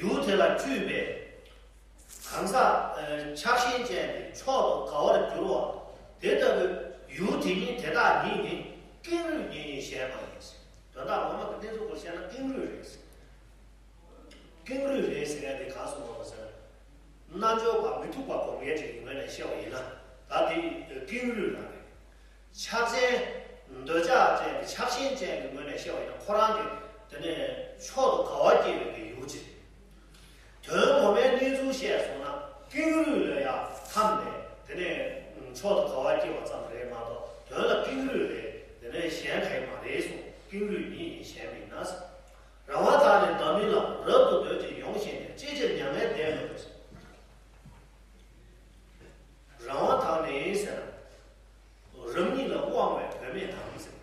ཡུལ་དེ་ལ་འཁྱུད་པའི་གང་ཟག་ཆགས་ཞེན་ཅན་དེ་མཆོག་ཏུ་དགའ་བར་འགྱུར་བ། དེ་ལྟ་བུའི་ཡུལ་དེ་ཉིད་དེ་དག་ཉིད་ནི་ཀེང་རུས་ཉིད་ཡིན་གཞན་མ་ཡིན། དོན་དག་ངོ་མ་གི་གནས་ཚུལ་སྐོར་བཤད་ན་ཀེང་རུས་རེད། ཀེང་རུས་རེད་ཟེར་མཁན་དེ་གང་གསུངས་པ་ཟེར་ན། རྣལ་འབྱོར་པ་མི་ཐུབ་པ་སྒོམ་མཁན་ཅིག་གི་ངོས་ནས་བཤད་པ་ཡིན་ན། ད་དེ་ཀེང་རུས་ལ་རེད། ཆགས་ཅན། འདོད་ཆགས་ཅན་གྱི་ཆགས་ཞེན་ཅན་གྱི་ངོས་ནས་བཤད་པ་ཡིན་ན། ཁོ་རང་གི་དེ་ནས་མཆོག་ཏུ་དགའ་བ་སྐྱེ་བའི་གི་ཡུལ་ཅིག་དོན་ངོ་མའི་གནས་ཚུལ་བཤད་སོང་ན་ཀེང་རུས་ལ་ཡང་འཐམས་ནས་དེ་ནས་མཆོག་ཏུ་དགའ་བ་སྐྱེ་བ་ཙམ་རེད་མ་གཏོགས། དོན་ལ་ཀེང་རུས་རེད། དེ་ནས་གཞན་གང་ཡང་མ་རེད་གསུངས། ཀེང་རུས་ཉིད་ཡིན་གཞན་མིན་ན། རང་དབང་དག་ནི་བདག་མིན་ལ། རབ་ཏུ་འདོད་ཅིང་ཡོངས་ཞེན་ནས། ཅིའི་ཕྱིར་མྱ་ངན་འདས་མི་འདོད། རང་དབང་དག་ནི་ཟེར་ན། རང་ཉིད་ལ་དབང་བའི་བུད་མེད་དང་ཟེར།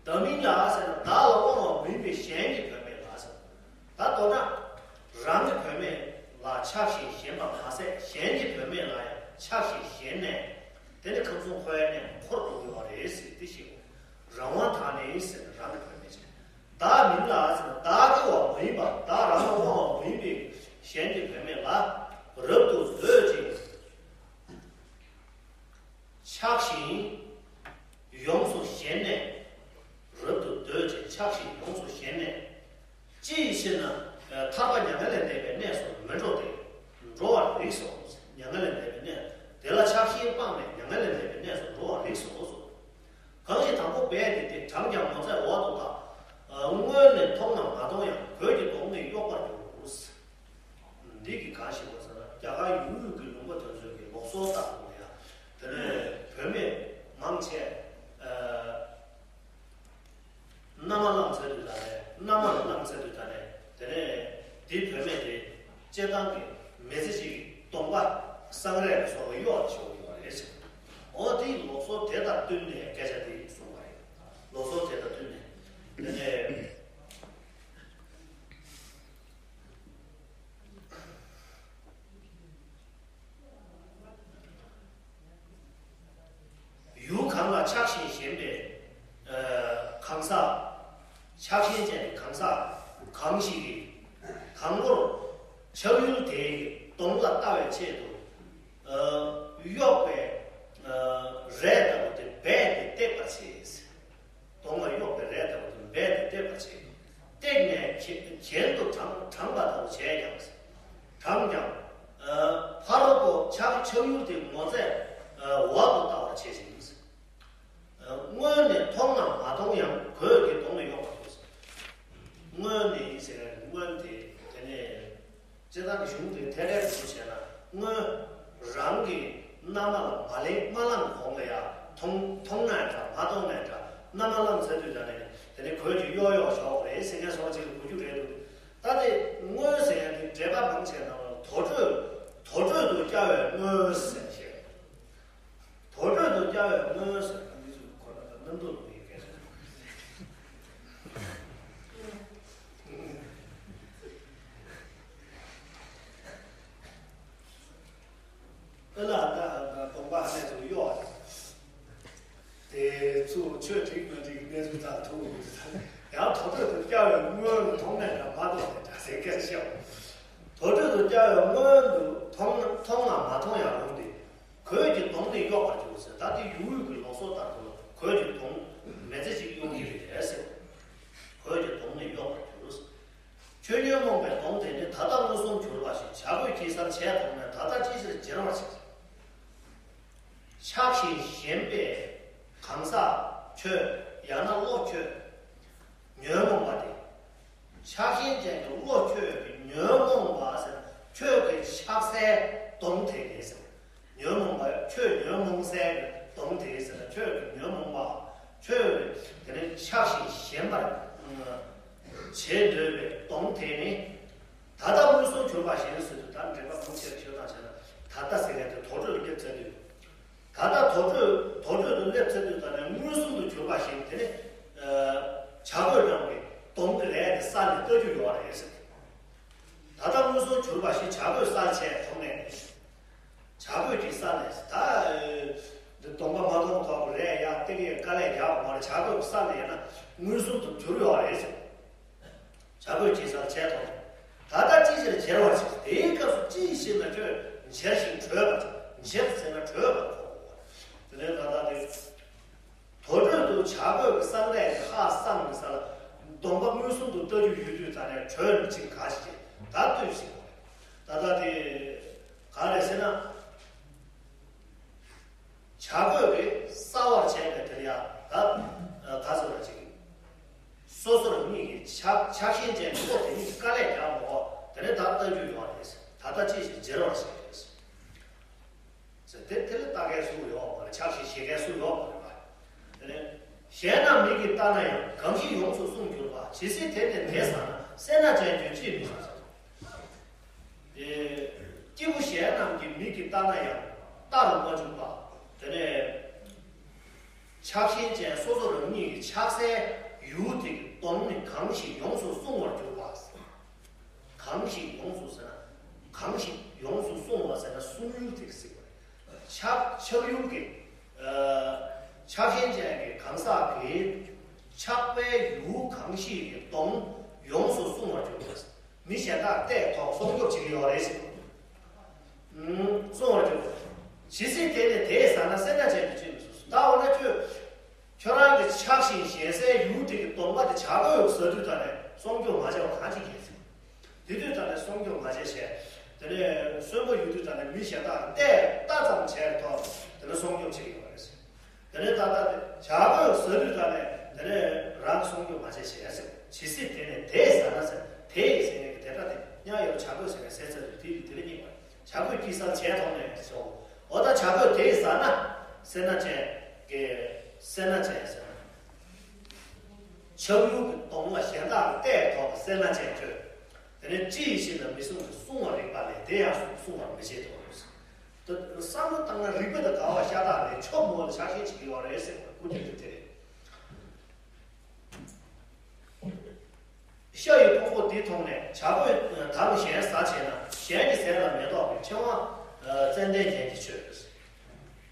བདག་མིན་ལ་ཟེར་ན། བདག་ལ་དབང་བ་མ་ཡིན་པའི་གཞན་གྱི་བུད་མེད་ལ་ཟེར། ད་མདོར་ན། རང་གི་བུད་མེད་ལ་ཆགས་ཤིང་ཞེན་པ་མ་ཟད། གཞན་གྱི་བུད་མེད་ལ་ཡང་ཆགས་ཤིང་ཞེན་ནས། དེ་ནི་ཁམས་གསུམ་འཁོར་བའི་གནས་ལ་འཁོར་འགྲོ་གི་ཡོད་རེད་ཟེར་དེ་ཞིག་རང་དབང་དག་ནི་ཟེར་ན་རང་གི་བུད་མེད་ཅིག་བདག་མིན་ལ་ཟེར་ན་བདག་གི་བ་མ་ཡིན་པ། བདག་རང་ལ་དབང་བ་མ་ཡིན་པའི་གཞན་གྱི་བུད་མེད་ལ་རབ་ཏུ་འདོད་ཅིང་ཆགས་ཤིང་ཡོངས་སུ་ཞེན་ནས། རབ་ཏུ་འདོད་ཅིང་ཆགས་ཤིང་ཡོངས་སུ་ཞེན་ནས། ཅིའི་ཕྱིར་ན། ཐར་པ་མྱ་ངན་ལས་འདས་པའི་གནས་སུ་མི་འགྲོ་སྟེ། འགྲོ་བར་རིགས་སོ། མྱ་ངན་ལས་འདས་པའི་གནས། དེ་ལ་ཆགས་ཞེན་སྤངས་ནས་མྱ་ངན་ལས་འདས་པའི་གནས་སུ་འགྲོ་བར་རིགས་སོ། གང་ཞིག་དང་པོ་འབད་དེ་སྟེ། གྲངས་ཀྱང་ངོ་ཚ་འོག་ཏུ་བཏགས། སྔོན་ནས་མཐོང་ན་མ་མཐོང་ཡང་། གོས་ཀྱི་དོང་ནི་གཡོགས་པར་འགྱུར། འདི་གིས་གང་ཞིག་པ་ཟེར་ན། རྒྱ་གར་ཡུལ་དབུས་ཀྱི་ལུང་པ་དེ་ཚོའི་གི་ལུགས་སྲོལ་ལྟར་དུ་ཡང་། དེ་ནས་བུད་མེད་མང་ཆེ། ཨ། མནའ་མ་བླངས་ཚར་དུས་ད་ནས། མནའ་མ་ལ་བླངས་ཚར་དུས་ད་ནས། དེ་ནས་དེའི་བུད་མེད་དེ་སྤྱིར་བཏང་གི་མི་ཚེ་གཅིག་གི་གདོང་པ་སྲང་རས་ལ་སོགས་པ་གཡོག་ལ་ཤོར་གྱི་ཡོད་རེད་ཟེར། འོ་དེའི་ལུགས་སྲོལ་དེ་དང་བསྟུན་ནས་སྐད་ཆ་དེ་གསུངས་པ་རེད། ལུགས་སྲོལ་དེ་དང་བསྟུན་ནས། དེ་ནས། ཡུལ་གང་ལ་ཆགས་ཤིང་ཞེན་པའི་གང་ཟག་ཆགས་ཞེན་ཅན་གྱི་གང་ཟག་གང་ཞིག་གིས། དང་པོར་ཆགས་ཡུལ་དེའི་གདོང་ལ་ལྟ་བའི་ཆེད་དུ། གཡོགས་པའི་རས་ལྟ་བུ་དེ་སྦས་ཏེ་བཏེག་པར་བྱེད། གདོང་ལ་གཡོགས་པའི་རས་ལྟ་བུ་དེ་སྦས་ཏེ་བཏེག་པར་བྱེད། བཏེགས་ནས་གྱེན་དུ་དྲངས་དྲངས་པ་ལྟ་བུ་བྱས་ཀྱང་། དྲངས་ཀྱང་། ཕ་རོལ་པོ་ཆགས་ཆགས་ཡུལ་དེ་ངོ་ཚ་འོག་ཏུ་ལྟ་བར་བྱེད་ཅིང་། སྔོན་ནས་མཐོང་ན་མ་མཐོང་ཡང་། གོས་ཀྱི་དོང་ནི་གཡོགས་པར་འགྱུར། སྔོན་ནས་ཟེར་སྔོན་དེ་དེ་ནས། སྤྱིར་བཏང་གི་གཞུང་དེ་ཐད་ཀར་དུ་བྱས་ན། སྔོན་ རྣམ་པ་ལམ་ཚད་དུས་ད་ནས་དེ་ནས་གོས་ཀྱི་གཡོག་གཡོག་ཞོག་རེད་ཟེར་མཁན་སོགས་ཅིག་ལ་གོ་རྒྱུ་རེད་འདུག་ད་དེ་དངོས་ཟེར་ཡ་དེ་འགྲེལ་པ་མང་ཆེ་ནང་ལ་དོ་གྲོད་དོ་གྲོད་དུ་བསྐྱལ་བའི་དངོས་ཟེར་བཤད། དོ་གྲོད་དུ་བསྐྱལ་བའི་དངོས་ཟེར་ན་མི་ཚོས་གོ་ན་ད་གནམ་དུ་ལུག་ཡི་གེ་རེད། ཨ་ལ་ད་གདོང་པ་ཧ་ལས་ཚུར་གཡོག་དེ་ཚུར་ཆོས་འགྲིག་མི་འགྲིག་གནས་ཚུལ་དང་ཐུག་ཡང་དོ་གྲོད་དུ་བསྐྱལ་བའི་དངོས་དུ་མཐོང་ནས་ཀྱང་མ་མཐོང་ནས་འདྲ་ཟེར་སྐད་ཤེའོ། དོ་གྲོད་དུ་བསྐྱལ་བའི་དངོས་དུ་མཐོང་མཐོང་ང་མ་མཐོང་ཡང་རུང་སྟེ། གོས་ཀྱི་དོང་ནི་གཡོགས་པར་འགྱུར་ཟེར། ད་དེ་ཡུལ་གྱི་ལུགས་སྲོལ་ལྟར་དུ་གོས་ཀྱི་དོང་མི་ཚེ་གཅིག་གཡོགས་ཀྱི་རེད་ཟེར། གོས་ཀྱི་དོང་ནི་གཡོགས་པར་འགྱུར། ཁྱོད་ཉོན་མོངས་པའི་དོང་དེ་ནི་ད་ལྟ་མངོན་སུམ་གྱུར་པ་ཞིག་བྱ་རྒོད་ཀྱི་སར་བྱས་མཐོང་ནས་ད་ལྟ་ཅི་ཕྱིར་འབྱེར་བར་བྱེད། ཆགས་ཤིང་ཞེན་པའི་གང་ཟག་ཁྱོད་ཡང་ན་བློ་ཁྱོད་ཉོན་མོངས་པ་དེ། ཆགས་ཞེན་ཅན་གྱི་བློ་ཁྱོད་ཀྱི་ཉོན་མོངས་པ་ཟེར་ཁྱོད་ཀྱི་ཆགས་སའི་དོང་དེ་རེད་ཟེར། ཉོན་མོངས་པ་ཁྱོད་ཉོན་མོངས་སའི་དོང་དེ་ཟེར་ན་ཁྱོད་ཀྱི་ཉོན་མོངས་པ་ཁྱོད་དེ་ནི་ཆགས་ཤིང་ཞེན་པར་བྱེད་འདོད་པའི་དོང་དེ་ནི་ད་ལྟ་མངོན་སུམ་གྱུར་པ་ཞིག་ཟེར་དུས་ད་འགྲེལ་པ་མང་ཆེ་བ་ཤོད་སྟངས་བྱས་ན་ད་ལྟ་ཟེར་མཁན་དེ་དོ་གྲོད་ལ་སླེབས་ཚར་དུས། ད་ལྟ་དོ་གྲོད་དོ་གྲོད་དུ་སླེབས་ཚར་དུས་ད་ནི་མངོན་སུམ་དུ་གྱུར་པ་ཞིག་དེ་ནི་བྱ་རྒོད་རྣམས་ཀྱི་དོང་གི་རས་དེ་སྲ་ནས་ལྟ་རྒྱུ་ཡོད་རེད་ཟེར། ད་ལྟ་མངོན་སུམ་གྱུར་པ་ཞིག་བྱ་རྒོད་སར་བྱས་མཐོང་ནས། བྱ་རྒོད་ཀྱི་ས་ནས་ད་འདི་གདོང་པ་མ་མཐོང་ཐོག་གི་རས་ཡག་སྟེ་གི་དཀའ་ལས་རྒྱག་པ་མ་རེད། བྱ་རྒོད་ཀྱི་ས་ནས་ཡིན་ན་མངོན་སུམ་དུ་གྱུར་ཡོད་རེད་ཟེར། བྱ་རྒོད་ཀྱི་སར་བྱས་ཐོག་ད་ལྟ་ཅི་ཕྱིར་འབྱེར་བར་བྱེད། དེའི་སྐབས་སུ་ཅི་ཞིག་ན་ཁྱོད་འབྱེར་ཞིང་བྲོས་པར་བྱེད། འབྱེར་ཟེར་ན་བྲོས་པར་གོ་དགོས་པ་དེ་ནས་ད་ལྟ་དེ། དོ་གྲོད་དུ་བྱ་རྒོད་ཀྱི་སར་ལས་ཧ་སང་གི་ས་ལ་གདོང་པ་མངོན་སུམ་དུ་ལྟ་རྒྱུ་ཡོད་དུས་ད་ནས་བྲོས་ནས་ཅིག་ག་ཞིག་ད་ལྟོས་ཤིག་ད་ལྟ་དེ་ག་རེ་ཟེར་ན། བྱ་རྒོད་ཀྱིས་སྲ་བར་བྱས་པའི་དེར་ཡང་ད་ག་ཟེར་བ་ཅིག་སོ་སོར་གཉིས་ཀྱི་ཆགས་ཆགས་ཞེན་ཅན་གྱི་བློ་དེ་གཉིས་དཀའ་ལས་རྒྱག་མ་དགོས། དེ་ནས་ད་ལྟ་རྒྱུ་ཡོད་རེད། ད་ལྟ་ཅི་ཞིག་འབྱེར་བར་བྱེད་རེད། ཟེར་དེ་དེ་ལ་ལྟ་མཁན་སུ་ཡོད་མ་རེད། ཆགས་ཞེན་བྱེད་མཁན་སུ་ཡོད་མ་རེད་པ། དེ་ནས་གཞན་རྣམས་མིག་གིས་བལྟ་ན་ཡང་གང་ཞིག་ཡོངས་སུ་བསྲུང་གྱུར་པ། ཇི་སྲིད་དེ་ནི་དེ་ཟ་ན་སེར་སྣ་ཅན་ཁྱོད་ཅིས་མི་ཟ་ཟེར། དེ་སྐྱེས་བུ་གཞན་རྣམས་ཀྱི་མིག་གིས་བལྟ་ན་ཡང་བལྟ་རུ་མ་འཇུག་པ། དེ་ནས་ཆགས་ཞེན་ཅན་སོ་སོ་རང་ཉིད་ཀྱི་ཆགས་སའི་ཡུལ་དེ་གི་དོང་ནི་གང་ཞིག་ཡོངས་སུ་བསྲུང་བར་གྱུར་པ། གང་ཞིག་ཡོངས་སུ་ཟེར་ན། གང་ཞིག་ཡོངས་སུ་བསྲུང་བ་ཟེར་ན་བསྲུང་ཡུལ་དེ་གཟིགས་པ་རེད། ཆགས་ཆགས་ཡུལ་གྱི། ཨ། ཆགས་ཞེན་ཅན་གྱི་གང་ཟག་གི་ཆགས་པའི་ཡུལ་གང་ཞིག་གི་དོང་ཡོངས་སུ་བསྲུང་བར་གྱུར་པ། མི་གཞན་དག་བལྟས་ཐོག་སྲུང་སྐྱོབ་བྱེད་ཀྱི་ཡོད་རེད་ཟེར། ཨུམ། བསྲུང་བར་གྱུར། ཇི་སྲིད་དེ་ནི་དེས་ཟ་ན་སེར་སྣ་ཅན་དུ་ཅི་མི་བཟོད། ད་འོ་ན་ཁྱོད། ཁྱོད་རང་གི་ཆགས་ཤིང་ཞེན་སའི་ཡུལ་དེ་གི་གདོང་པ་དེ་བྱ་རྒོད་ཟ་དུས་ད་ནས་སྲུང་སྐྱོབ་མ་བྱས་པ་གང་ཅི་གལ་སྲིད། དེ་དུས་ད་ནས་སྲུང་སྐྱོབ་མ་བྱས་བྱས། དེ་ནས་གསོན་པོ་ཡོད་དུས་ད་ནས་མི་གཞན་དག་བལྟས་ལྟ་ཙམ་བྱས་ཐོག་དེ་ནས་སྲུང་སྐྱོབ་བྱེད་ཀྱི་ཡོད་རེད། དེ་ནས་ད་ལྟ་དེ་བྱ་རྒོད་ཟ་དུས་ད་ནས་དེ་ནས་རང་སྲུང་སྐྱོབ་མ་བྱས་བྱས་ཟེར། ཇི་སྲིད་དེ་ནས་དེས་ཟ་ན་ཟེར། དེས་ཟེར་ནས་དེ་འདྲ་དེ་མཉམ་ཡོད་བྱ་རྒོད་ཟེར་ནས་ཟེར་ཚར་དུས་དེ་དེ་ལ་སྙེག་པ་རེད། བྱ་རྒོད་ཀྱི་སར་བྱས་ཐོག་ནས་སོ། འོ་ད་བྱ་རྒོད་དེས་ཟ་ན་སེར་སྣ་ཅན་གྱི་སེར་སྣ་ཅན་ཟེར། ཆགས་ཡུལ་གྱི་གདོང་ལ་གཞན་དག་གི་བལྟས་ཐོག་སེར་སྣ་ཅན་ཁྱོད། དེ་ནས་ཅི་ཡིས་ཤེས་ན་མི་བསྲུང་གི་བསྲུང་བར་རིགས་པ་ལས་དེ་ཡང་བསྲུང་བར་མི་བྱེད་དོ། ད་བསམ་བློ་བཏང་ན་རིགས་པ་དང་འགལ་བ་ཤ་སྟག་རེད། ཆོ་མོ་ལ་ཆགས་ཞེན་བྱེད་ཀྱི་ཡོད་རེད་ཟེར་བ་ཀུན་གྱིས་དེ་རེད། ཤ་ཡི་ཕུང་པོ་འདི་མཐོང་ནས་བྱ་རྒོད་དམ་གཞན་ཟ་བྱེད་ན། གཞན་གྱི་ཟས་ལ་མེ་ཏོག་གི་ཕྲེང་བ་ཙན་དན་རྒྱན་གྱིས་མཆོད།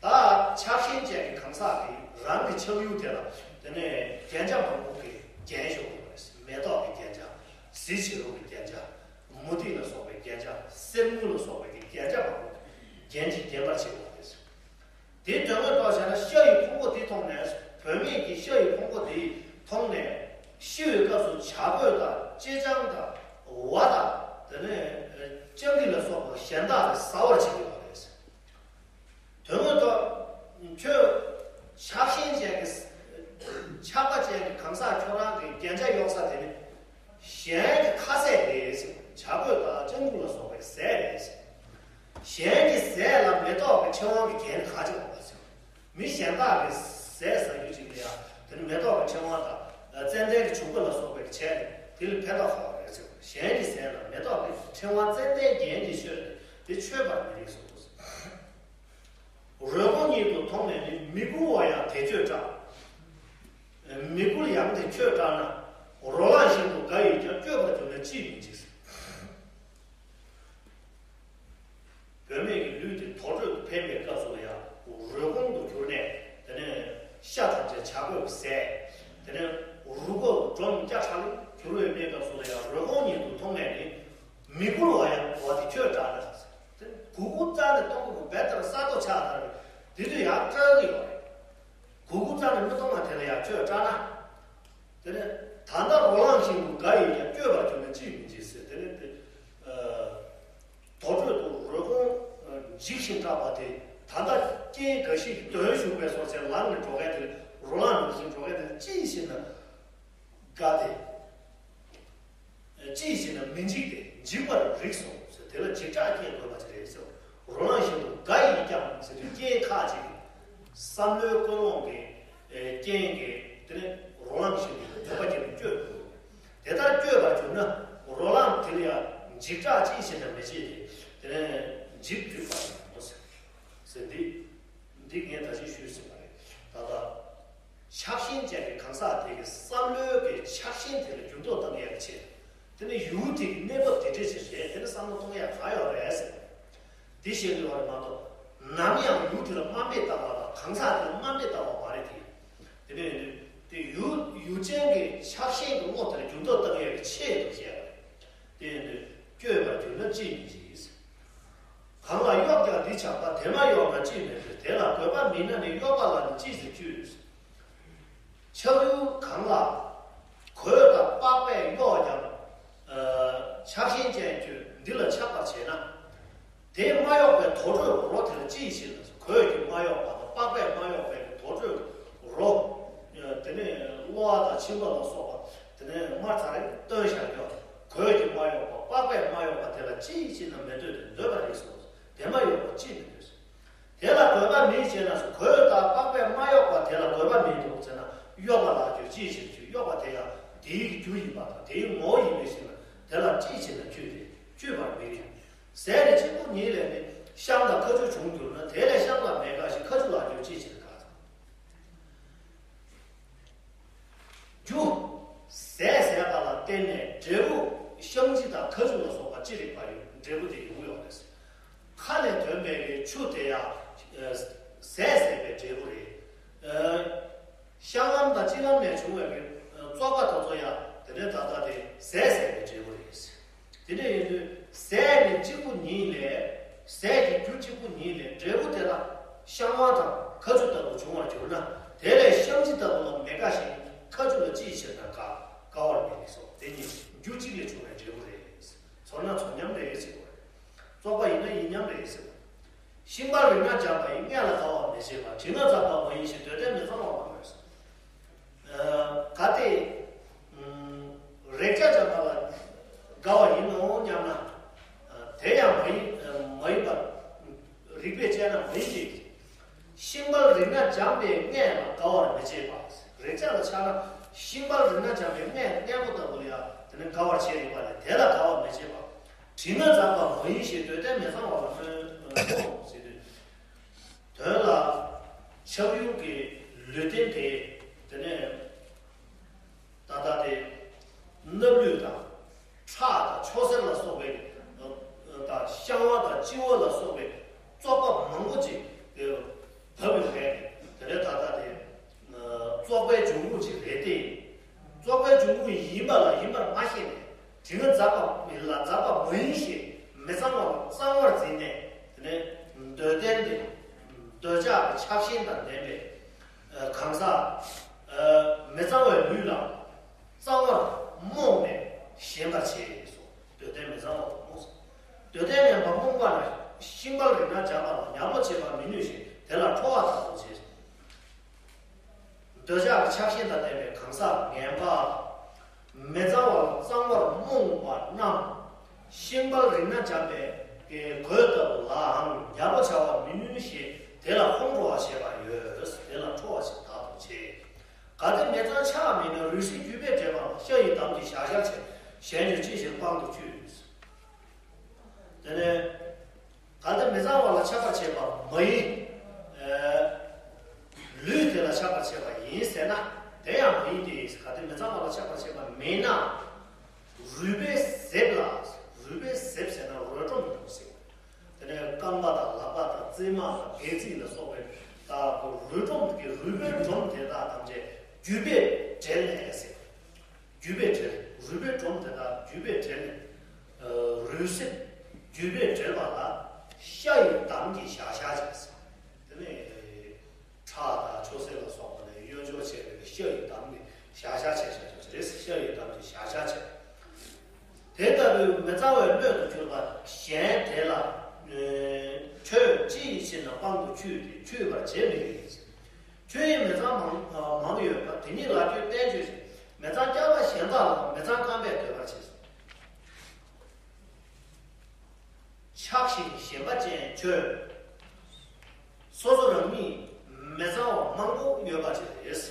ད་ཆགས་ཞེན་ཅན་གྱི་གང་ཟག་གིས་རང་གི་ཆགས་ཡུལ་དེ་ལ་དེ་ནས་རྒྱན་ཆ་མང་པོ་གིས་བརྒྱན་ཞོག་གི་རེད། མེ་ཏོག་གི་རྒྱན་ཆ། གཟི་བྱུ་རུ་གི་རྒྱན་ཆ། མུ་ཏིག་ལ་སོགས་པའི་རྒྱན་ཆ། གསེར་དངུལ་ལ་སོགས་པའི་གི་རྒྱན་ཆ་མང་པོ་གིས་བརྒྱན་གྱིས་བརྒྱན་པར་བྱེད་པ་རེད། དེའི་དོན་དངོས་ཐོག་བྱས་ན་ཤ་ཡི་ཕུང་པོ་འདི་མཐོང་ནས། བུད་མེད་ཀྱི་ཤ་ཡི་ཕུང་པོ་འདི་མཐོང་ནས་ཤི་བའི་སྐབས་སུ་བྱ་རྒོད་དང་ཅེ་སྤྱང་དང་ཝ་དང་དེ་ནས་སྤྱང་ཀི་ལ་སོགས་པ་གཞན་དག་ལ་ཟ་བར་བྱེད་ཀྱི་ཡོད་རེད། དོན་དངོས་ཐོག་ཁྱོད་ཆགས་ཞེན་ཅན་གྱི་ཆགས་པ་ཅན་གྱི་གང་ཟག་ཁྱོད་རང་གི་རྒྱན་ཆ་གཡོག་ས་དེ་ནི་གཞན་གྱི་ཁ་ཟས་རེད་ཟེར། བྱ་རྒོད་དང་སྤྱང་ཀི་ལ་སོགས་པའི་ཟས་རེད་ཟེར། གཞན་གྱི་ཟས་ལ་མེ་ཏོག་གི་ཕྲེང་བ་གིས་བརྒྱན་ནས་ག་ཅི་འོང་བ་ཟེར། མི་གཞན་དག་གི་ཟས་ཟ་རྒྱུ་ཅིག་ལ་ཡང་དེ་ནི་མེ་ཏོག་ ཡང་དེ་ཁྱོད་སྐྲག། མི་བཀུར་ཡང་དེ་ཁྱོད་སྐྲག་ན། རོ་ལངས་བཞིན་དུ་དགའ་ཡིས་ཀྱང་སྐྱོ་བར་གྱུར་ན་ཅིས་མི་འཇིགས། བུད་མེད་ཀྱི་ལུས་དེ་དུར་ཁྲོད་དུ་འཕེན་པའི་སྐབས་སུ་ལ་ཡང་རུས་ཁུང་དུ་གྱུར་ནས། དེ་ནས་ཤ་དང་བཅས་བྱ་རྒོད་ཀྱིས་ཟས། དེ་ནས་རུས་ཁོག་ཏུ་འབྲོམ་བརྒྱ་ཕྲག་ལ་གྱུར་བའི་གནས་སྐབས་སུ་ལ་ཡང་རུས་ཁུང་ཉིད་དུ་མཐོང་ནས་ནི། མི་བཀུར་བ་ཡང་བ་དེ་ཁྱོད་སྐྲག་ན། དེ་གུ་གུ་རྩ་ནས་གཏོང་གི་རྦད་དེ་ས་རྡོ་ཆགས་ཚར་བས། དེ་དུས་ཡང་སྐྲག་གི་ཡོད་རེད། གུ་གུ་རྩ་ནས་མི་གཏོང་བ་དེ་ལ་ཡང་ཁྱོད་སྐྲག་ན། དེ་ནས་ད་ལྟ་རོ་ལངས་བཞིན་དུ་དགའ་ཡིས་ཀྱང་སྐྱོ་བར་གྱུར་ན་ཅིས་མི་འཇིགས་ཟེར། དེ་ནས་དེ། ཨ། དུར་ཁྲོད་དུ་རུས་ཁུང་འཇིགས་ཤིང་སྐྲག་པ་དེ། ད་ལྟ་རྐྱེན་འགའ་ཞིག་གིས་དོན་ཞུགས་པའི་སོར་ཆེན་ལངས་ནས་འགྲོ་མཁན་དེ། རོ་ལངས་ནས་འགྲོ་མཁན་དེ་ཅིས་ཤེས་ན་དགའ་སྟེ། ཅིས་ཤེས་ན་མི་འཇིགས་ཏེ་འཇིགས་པར་རིགས་སོ་ཟེར། དེ་ལ་འཇིགས་སྐྲག་སྐྱེ་དགོས་པ་ཅི་རེད་ཟེར། རོ་ལངས་བཞིན་དུ་དགའ་ཡིས་ཀྱང་ཟེར་དུས་རྐྱེན་ཁག་ཅིག་གིས་བསམ་བློའི་ཀུན་སློང་གི་རྐྱེན་གྱིས་དེ་ནས་རོ་ལངས་བཞིན་དུ་འདོད་པ་སྐྱེས་ནས་སྐྱོ་དགོས། དེ་ལྟར་སྐྱོ་བར་གྱུར་ན་རོ་ལངས་དེ་ལ་ཡང་འཇིགས་སྐྲག་ཅིས་བྱས་ན་མི་བྱེད་དེ། དེ་ནས་འཇིགས་འགྲིག་པར་ཡིན་ནོ་ཟེར། ཟེར་འདི། འདི་ངས་ད་ཅི་ཞུས་ཟིན་པ་རེད། ད་ལྟ། ཆགས་ཞེན་ཅན་གྱི་གང་ཟག་དེ་གི་བསམ་བློའི་གི་ཆགས་ཞེན་དེ་ལ་འགྱུར་ལྡོག་གཏང་ཡག་གི་ཆེད། དེ་ནི་ཡུལ་དེ་གི་གནས་བབ་དེ་འདྲ་ཞིག་རེད། དེ་ནི་བསམ་བློ་གཏོང་ཡག་གང་ཡོད་རེད་ཟེར། འདི་བཤད་དགོས་པ་རེད་མ་གཏོགས། ནམ་ཡང་ཡུལ་དེ་ལ་དམའ་འབེབས་བཏང་བ་དང་གང་ཟག་དེ་ལ་དམའ་འབེབས་བཏང་བ་མ་རེད་དེ། དེ་འདྲ་ཡིན་དུས་དེ་ཡུལ་ཡུལ་ཅན་གྱི་ཆགས་ཞེན་གྱི་བློ་དེར་འགྱུར་ལྡོག་གཏང་ཡག་གི་ཆེད་དུ་བཤད་པ་རེད། དེ་ཡིན་དུས་སྐྱོ་བར་གྱུར་ན་ཅིས་མི་འཇིགས། གང་ལ་གཡོགས་ཀྱང་འདི་ཆགས་པ། དེ་མ་གཡོགས་ན་ཅིས་མི་འདོད། དེ་ལ་དགོས་པ་མེད་ན་ནི། གཡོགས་པ་ལ་ནི་ཅིས་ཟེར་དཀྱུས། ཆགས་ཡུལ་གང་ལ་གོས་དང་པགས་པས་གཡོགས་ཀྱང་། ཨ། ཆགས་ཞེན་ཅན་ཁྱོད་འདི་ལ་ཆགས་པར་བྱེད་ན། དེ་མ་གཡོགས་པའི་དུར་ཁྲོད་རོ་དེ་ལ་ཅིས་བྱེད་ན། གོས་ཀྱིས་མ་གཡོགས་པ་དང་པགས་པས་མ་གཡོགས་པའི་དུར་ཁྲོད་རོ། དེ་ནས་གློ་བ་དང་མཆིན་པ་ལ་སོགས་པ་དེ་ནས་དམར་ཚ་རེ་བཏོན་བཞག་ཀྱང་། གོས་ཀྱིས་མ་གཡོགས་པ་པགས་པས་མ་གཡོགས་པ་དེ་ལ་ཅིས་བྱེད་ན་མི་འདོད་དེ་འདོད་པར་རིགས་སོ། དེ་མ་གཡོགས་པ་ཅིས་མི་འདོད། དེ་ལ་དགོས་པ་མེད་ཅེ་ན། གོས་དང་པགས་པས་མ་གཡོགས་པ་དེ་ལ་དགོས་པ་མེད་དོ་ཟེར་ན། གཡོགས་པ་ལ་ཁྱོད་ཅིས་བྱེད་ཁྱོད་གཡོགས་པ་དེ་ཡང་དེའི་རྒྱུ་ཡིན་པ་དང་དེའི་ངོ་བོ་ཡིན་པའི་ཕྱིར་ན། དེ་ལ་ཅིས་བྱེད་ན་ཁྱོད་དེ་གཅོད་པར་མི་རིགས། ཟས་ནི་གཅིག་པུ་ཉིད་ལས་ནི། བཤང་དང་ཁ་ཆུ་བྱུང་གྱུར་ན། དེ་ལས་བཤང་བ་མེད་དགའ་ཞིང་། ཁ་ཆུ་ལ་ཁྱོད་ཅིས་བྱེད་ན་དགའ། རྒྱུ། ཟས་ཟས་པ་ལ་བརྟེན་ནས་འབྲས་བུ་བཤང་གཅི་དང་ཁ་ཆུ་ལ་སོགས་པ་ཅི་རིགས་པ་ཡོད། འབྲས་བུ་དེ་ཡོང་ཡོད་རེད། ཁ་ནས་ཐོན་པའི་གི་ཆུ་དེ་ཡང་ཟས་ཟས་པའི་འབྲས་བུ་རེད། བཤང་ལམ་དང་གཅིན་ལམ་ནས་བྱུང་བའི་གི་བཙོག་པ་དེ་ཚོ་ཡང་དེ་ནས་ད་ལྟ་དེ་ཟས་ཟས་པའི་འབྲས་བུ་རེད། དེ་འདྲ་ཡིན་དུས་ཟས་ནི་གཅིག་པུ་ཉིད་ལས། ཟས་ཀྱི་རྒྱུ་གཅིག་པུ་ཉིད་ལས་འབྲས་བུ་དེ་ལ་བཤང་བ་དང་ཁ་ཆུ་ལྟ་བུ་བྱུང་བར་གྱུར་ན། དེ་ལས་བཤང་གཅི་ལྟ་བུ་ལ་མི་དགའ་ཞིང་། ཁ་ཆུ་ལ་ཅིས་བྱེད་ན་དགའ། དགའ་བར་མི་རིགས་སོ། དེ་ཉིད་རྒྱུ་གཅིག་ལས་བྱུང་བའི་འབྲས་བུ་རེད། ཚོར་ན་ཚོར་སྙམ་རེ་ཟེར་བ་རེད། བཙོག་པ་ཡིན་ན་ཡིན་སྙམ་རེ་ཟེར་བ། ཤིང་པར་རིག་ན་འཇམ་པ་ཡིས། མངལ་ལ་དགའ་བར་མི་བྱེད་པ། དྲི་ང་འཛག་པ་མ་ཡིན་ཞེས། འདོད་ལྡན་མི་གཙང་བ་ལ་མོས། གལ་ཏེ་རེག་བྱ་འཇམ་པ་ལ་དགའ་བ་ཡིན་ནོ་སྙམ་ན། དེ་ཡང་མ་ཡིན་མ་ཡིན་པར་རིགས་པས་དཔྱད་ན་མ་ཡིན་ཏེ། ཤིང་པར་རིག་ན་འཇམ་པའི་མངལ་ལ་དགའ་བར་མི་བྱེད་པ། རེག་བྱ་ལ་ཆགས་ན་ཤིང་པར་རིག་ན་འཇམ་པའི་མངལ་མངལ་སྒོ་ལྟ་བུ་ལ་ཡང་དེ་ནི་དགའ་བར་བྱེད་རིགས་པ་ལས། དེ་ལ་དགའ་བར་མི་བྱེད་པ། དྲི་ང་འཛག་པ་མ་ཡིན་ཞེས། འདོད་ལྡན་མི་གཙང་བ་ལ་སྨོད་ཟེར་དུས། དོན་ལ་ཆགས་ཡུལ་གྱི་ལུས་རྟེན་དེ་དེ་ནས་ད་ལྟ་དེ་སྣབས་ལུད་དང་ཁྲག་དང་མཆོད་གསེར་ལ་སོགས་པའི་དང་བཤང་བ་དང་གཅི་བ་ལ་སོགས་པའི་བཙོག་པ་མང་པོ་ཅིག་བབས་ཡོད་པས། དེ་ནས་ད་ལྟ་དེ་བཙོག་པའི་འབྱུང་ཁུངས་ཅིག་རེད་དེ། བཙོག་པའི་འབྱུང་ཁུངས་ཡིན་པ་ལ་ཡིན་པར་མ་ཤེས་ནས། དྲི་ང་འཛག་པ་ལ་འཛག་པ་མ་ཡིན་ཞེས་མི་གཙང་བ་ལ་གཙང་བར་འཛིན་ནས། དེ་ནས་འདོད་ལྡན་དེ་འདོད་ཆགས་ཀྱི་ཆགས་ཞེན་དང་ལྡན་པའི་གང་ཟག་མི་གཙང་བའི་ལུས་ལ་གཙང་བར་རྨོངས་ནས་ཞེན་པར་བྱེད་སོ། འདོད་ལྡན་མི་གཙང་བ་ལ་རྨོངས་སོ། འདོད་ལྡན་ངན་པ་རྨོངས་པ་ན། ཤིང་པར་རིག་ན་འཇམ་པ་ལ་ཉམས་པ་བྱེད་པར་མི་ནུས་ཤིང་། དེ་ལ་ཁྲོ་བ་དག་ཏུ་བྱེད། འདོད་ཆགས་ཀྱི་ཆགས་ཞེན་དང་ལྡན་པའི་གང་ཟག་ངན་པ། མི་གཙང་བ་ལ་གཙང་བར་རྨོངས་པ་རྣམས། ཤིང་པར་རིག་ན་འཇམ་པའི་གོས་ལྟ་བུ་ལའང་ཉམས་པ་བྱ་བར་མི་ནུས་ཤིང་། དེ་ལ་ཁོང་ཁྲོ་བ་བྱེད་པ་ཡོད། དེ་ལ་ཁྲོ་བ་ཞིག་དག་ཏུ་བྱེད། གལ་ཏེ་མི་གཙང་ཆགས་མེད་ན། རུས་སིལ་རྒྱུས་པས་འབྲེལ་བ་ལ། ཤ་ཡི་འདམ་གྱིས་བཞག་བཞག་བྱས། གཞན་གྱིས་ཅི་ཕྱིར་སྤང་དུ་བཅུག། དེ་ནས་གལ་ཏེ་མི་གཙང་བ་ལ་ཆགས་པར་བྱེད་པ་མ་ཡིན། ཨ། ལུས་དེ་ལ་ཆགས་པར་བྱེད་པ་ཡིན་ཟེར་ན། དེ་ཡང་མིན་ཏེ། གལ་ཏེ་མི་གཙང་བ་ལ་ཆགས་པར་བྱེད་པ་མིན་ན། རུས་པའི་གཟེབ་ལ། རུས་པའི་གཟེབ་ཟེར་ན་རོ་སྒྲོམ་དུ་ཟེར། དེ་ནས་རྐང་པ་དང་ལག་པ་དང་རྩེ་མ་དང་སྒལ་ཚིགས་ལ་སོགས་པའི་ད་རུས་སྒྲོམ་གྱི་རུས་པའི་སྒྲོམ་དེ་དག་ཐམས་ཅད་རྒྱུས་པས་བྲལ་ནས་ཟེར། རྒྱུས་པས་བྲལ། རུས་པའི་སྒྲོམ་དེ་དག་རྒྱུས་པས་བྲལ་ནས། རུས་གཟེབ་རྒྱུས་པས་བྲལ་བ་ལ་ཤ་ཡི་འདམ་གྱིས་བཞག་བཞག་བྱས། དེ་ནས་ཁྲག་དང་ཆུ་སེར་ལ་སོགས་པ་ལས་གཡོས་སྦྱོར་བྱས་པའི་ཤ་ཡི་འདམ་གྱིས་བཞག་བཞག་བྱས་བཞག་བྱས། ཤ་ཡི་འདམ་གྱིས་བཞག་བཞག་བྱས། དེ་ལྟ་བུའི་མི་གཙང་བའི་སྣོད་དུ་གྱུར་པ་གཞན་དེ་ལ། ཁྱོད་ཅི་ཡི་ཕྱིར་ན་དཔང་དུ་ཆུད་དེ་ཆུད་པར་བྱེད་མི་ཉན། ཁྱོད་ཡི་མི་གཙང་མང་མང་ཡོད་པ་དེ་ཉིད་ལ་ཁྱོད་བསྟན་བཅོས་ཤིག་མི་གཙང་སྐྱག་པ་གཞན་དག་ལ་མི་གཙང་རྐང་པས་འདོད་པར་བྱེད། ཆགས་ཞེན་ཞེན་པ་ཅན་ཁྱོད། སོ་སོ་རང་ཉིད་མི་གཙང་བ་མང་པོ་ཡོད་པ་ཅིག་རེད།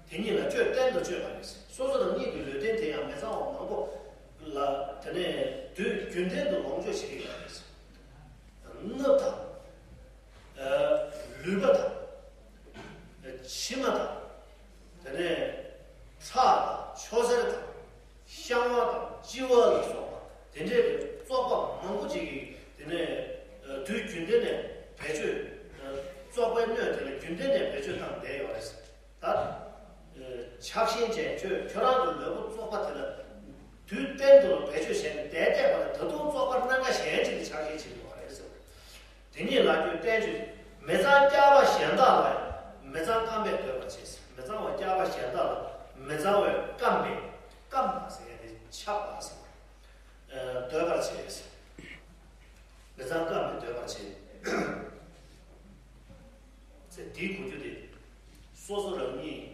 དེ་ཉིད་ལ་ཁྱོད་གཏན་དུ་གཅོད་པ་རེད། སོ་སོ་རང་ཉིད་ཀྱི་ལུས་རྟེན་དེ་ཡང་མི་གཙང་བ་མང་པོ་ལ་དེ་ནས་དུས་རྒྱུན་ལྡན་དུ་ལོངས་སྤྱོད་བྱེད་ཀྱི་ཡོད་རེད། སྣབས་དང་། ལུད་པ་དང་། མཆིལ་མ་དང་། དེ་ནས་ཁྲག་དང་ཆུ་སེར་དང་། བཤང་བ་དང་གཅི་བ་ལ་སོགས་པ་དེ་འདྲའི་བཙོག་པ་མང་པོ་ཅིག་གིས་དེ་ནས་དུས་རྒྱུན་ལྡན་ནས་བེད་སྤྱོད། བཙོག་པའི་སྣོད་དེ་ལ་རྒྱུན་ལྡན་ནས་བེད་སྤྱོད་བཏང་བསྡད་ཡོད་རེད། ད། ཆགས་ཞེན་ཅན་ཁྱོད་ཁྱོད་རང་གི་ལུས་པོ་བཙོག་པ་དེ་ལ་དུས་གཏན་དུ་བེད་སྤྱོད་བྱས་ནས་བསྡད་བསྡད་པ་ལ་ད་དུང་བཙོག་པ་སྣ་ཁ་གཞན་ཅིག་ལ་ཆགས་ཞེན་བྱེད་ཀྱི་ཡོད་རེད་ཟེར། དེ་ཉིད་ལ་ཁྱོད་བསྟན་བཅོས། མི་གཙང་སྐྱག་པ་གཞན་དག་ལ་ཡང་མི་གཙང་རྐང་པས་འདོད་པར་བྱེད། མི་གཙང་བ་སྐྱག་པ་གཞན་དག་ལ་མི་གཙང་བའི་རྐང་པས། རྐང་པ་ཟེར་ཡ་དེ་ཆག་པ་ཟེར། འདོད་པར་བྱེད། མི་གཙང་རྐང་པས་འདོད་པར་བྱེད། ཚེ་འདིའི་གོ་རྒྱུ་དེ། སོ་སོ་རང་ཉིད།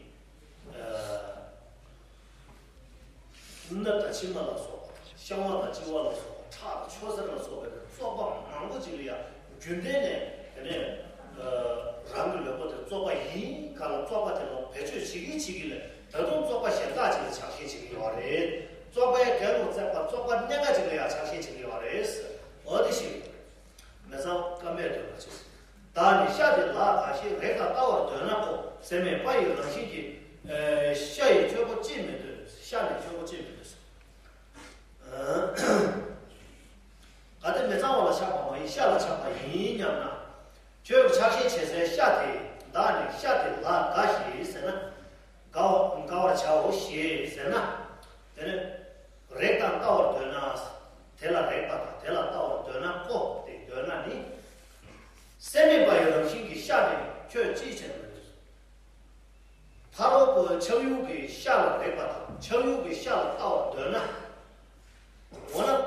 སྣབས་དང་མཆིལ་མ་ལ་སོགས་པ། བཤང་བ་དང་གཅི་བ་ལ་སོགས་པ། ཁྲག་དང་ཆུ་སེར་ལ་སོགས་པའི་བཙོག་པ་མང་པོ་ཅིག་ལ་ཡང་རྒྱུན་ལྡན་ནས་དེ་ནས་རང་གི་ལུས་པོ་དེ་བཙོག་པ་ཡིན་ག་ལ་བཙོག་པ་དེ་ལ་བེད་སྤྱོད་བྱེད་ཀྱིན་བྱེད་ཀྱིན་ལས་ད་དུང་བཙོག་པ་གཞན་དག་ཅིག་ལ་ཆགས་ཞེན་བྱེད་ཀྱི་ཡོད་རེད། བཙོག་པའི་གྲལ་དུ་བརྩེགས་པ་བཙོག་པ་སྣ་ཁ་ཅིག་ལ་ཡང་ཆགས་ཞེན་བྱེད་ཀྱི་ཡོད་རེད། འོ་དེ་ཞིག་ཡོད་རེད། མི་གཙང་རྐང་པས་འདོད་པར་བྱེད། བདག་ནི་ཤ་དེ་ལགས་ག་ཞེས། རེག་དང་ལྟ་བར་འདོད་ན་ཀོ། སྲེད་མེད་དཔའ་ཡི་རང་བཞིན་གྱིས། ཤ་ཡི་ཆོས་པོ་ཅིས་མི་འདོད། ཤ་ནི་ཆོས་པོ་ཅིས་མི་འདོད། གལ་ཏེ་མི་གཙང་བ་ལ་ཆགས་པ་མ་ཡིན་ཤ་ལ་ཆགས་པ་ཡིན་སྙམ་ན། ཁྱོད་ཀྱི་ཆགས་ཞེན་བྱེད་སའི་ཤ་དེ། བདག་ནི་ཤ་དེ་ལགས་ག་ཞེས་ཟེར་ན། དགའ་བ་དགའ་བར་བྱའོ་ཞེས་ཟེར་ན། དེ་ནི་རེག་དང་ལྟ་བར་འདོད་ན། དེ་ལ་རེག་པ་དང་དེ་ལ་ལྟ་བར་འདོད་ན་ཀོ། དེ་འདོད་ན་ནི། སྲེད་མེད་དཔའ་ཡི་རང་བཞིན་གྱིས་ཤ་དེ་ཁྱོད་ཅིས་བྱས་ན་འདོད། ཕ་རོལ་པོའི་ཆགས་ཡུལ་གྱི་ཤ་ལ་རེག་པ་དང་ཆགས་ཡུལ་གྱི་ཤ་ལ་ལྟ་བར་འདོད་ན། འོ་ན་དུར་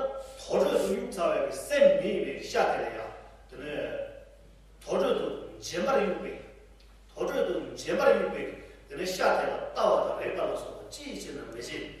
ཁྲོད་དུ་གཡུགས་ཚར་བའི་སྲེད་མེད་པའི་ཤ་དེ་ལ་ཡང་དེ་ནས་དུར་ཁྲོད་དུ་འབྱིན་པར་གཡུགས་པའི། དུར་ཁྲོད་དུ་འབྱིན་པར་གཡུགས་པའི་དེ་ནས་ཤ་དེ་ལ་ལྟ་བ་དང་རེག་པ་ལ་སོགས་པ་ཅིས་བྱས་ན་མི་བྱེད།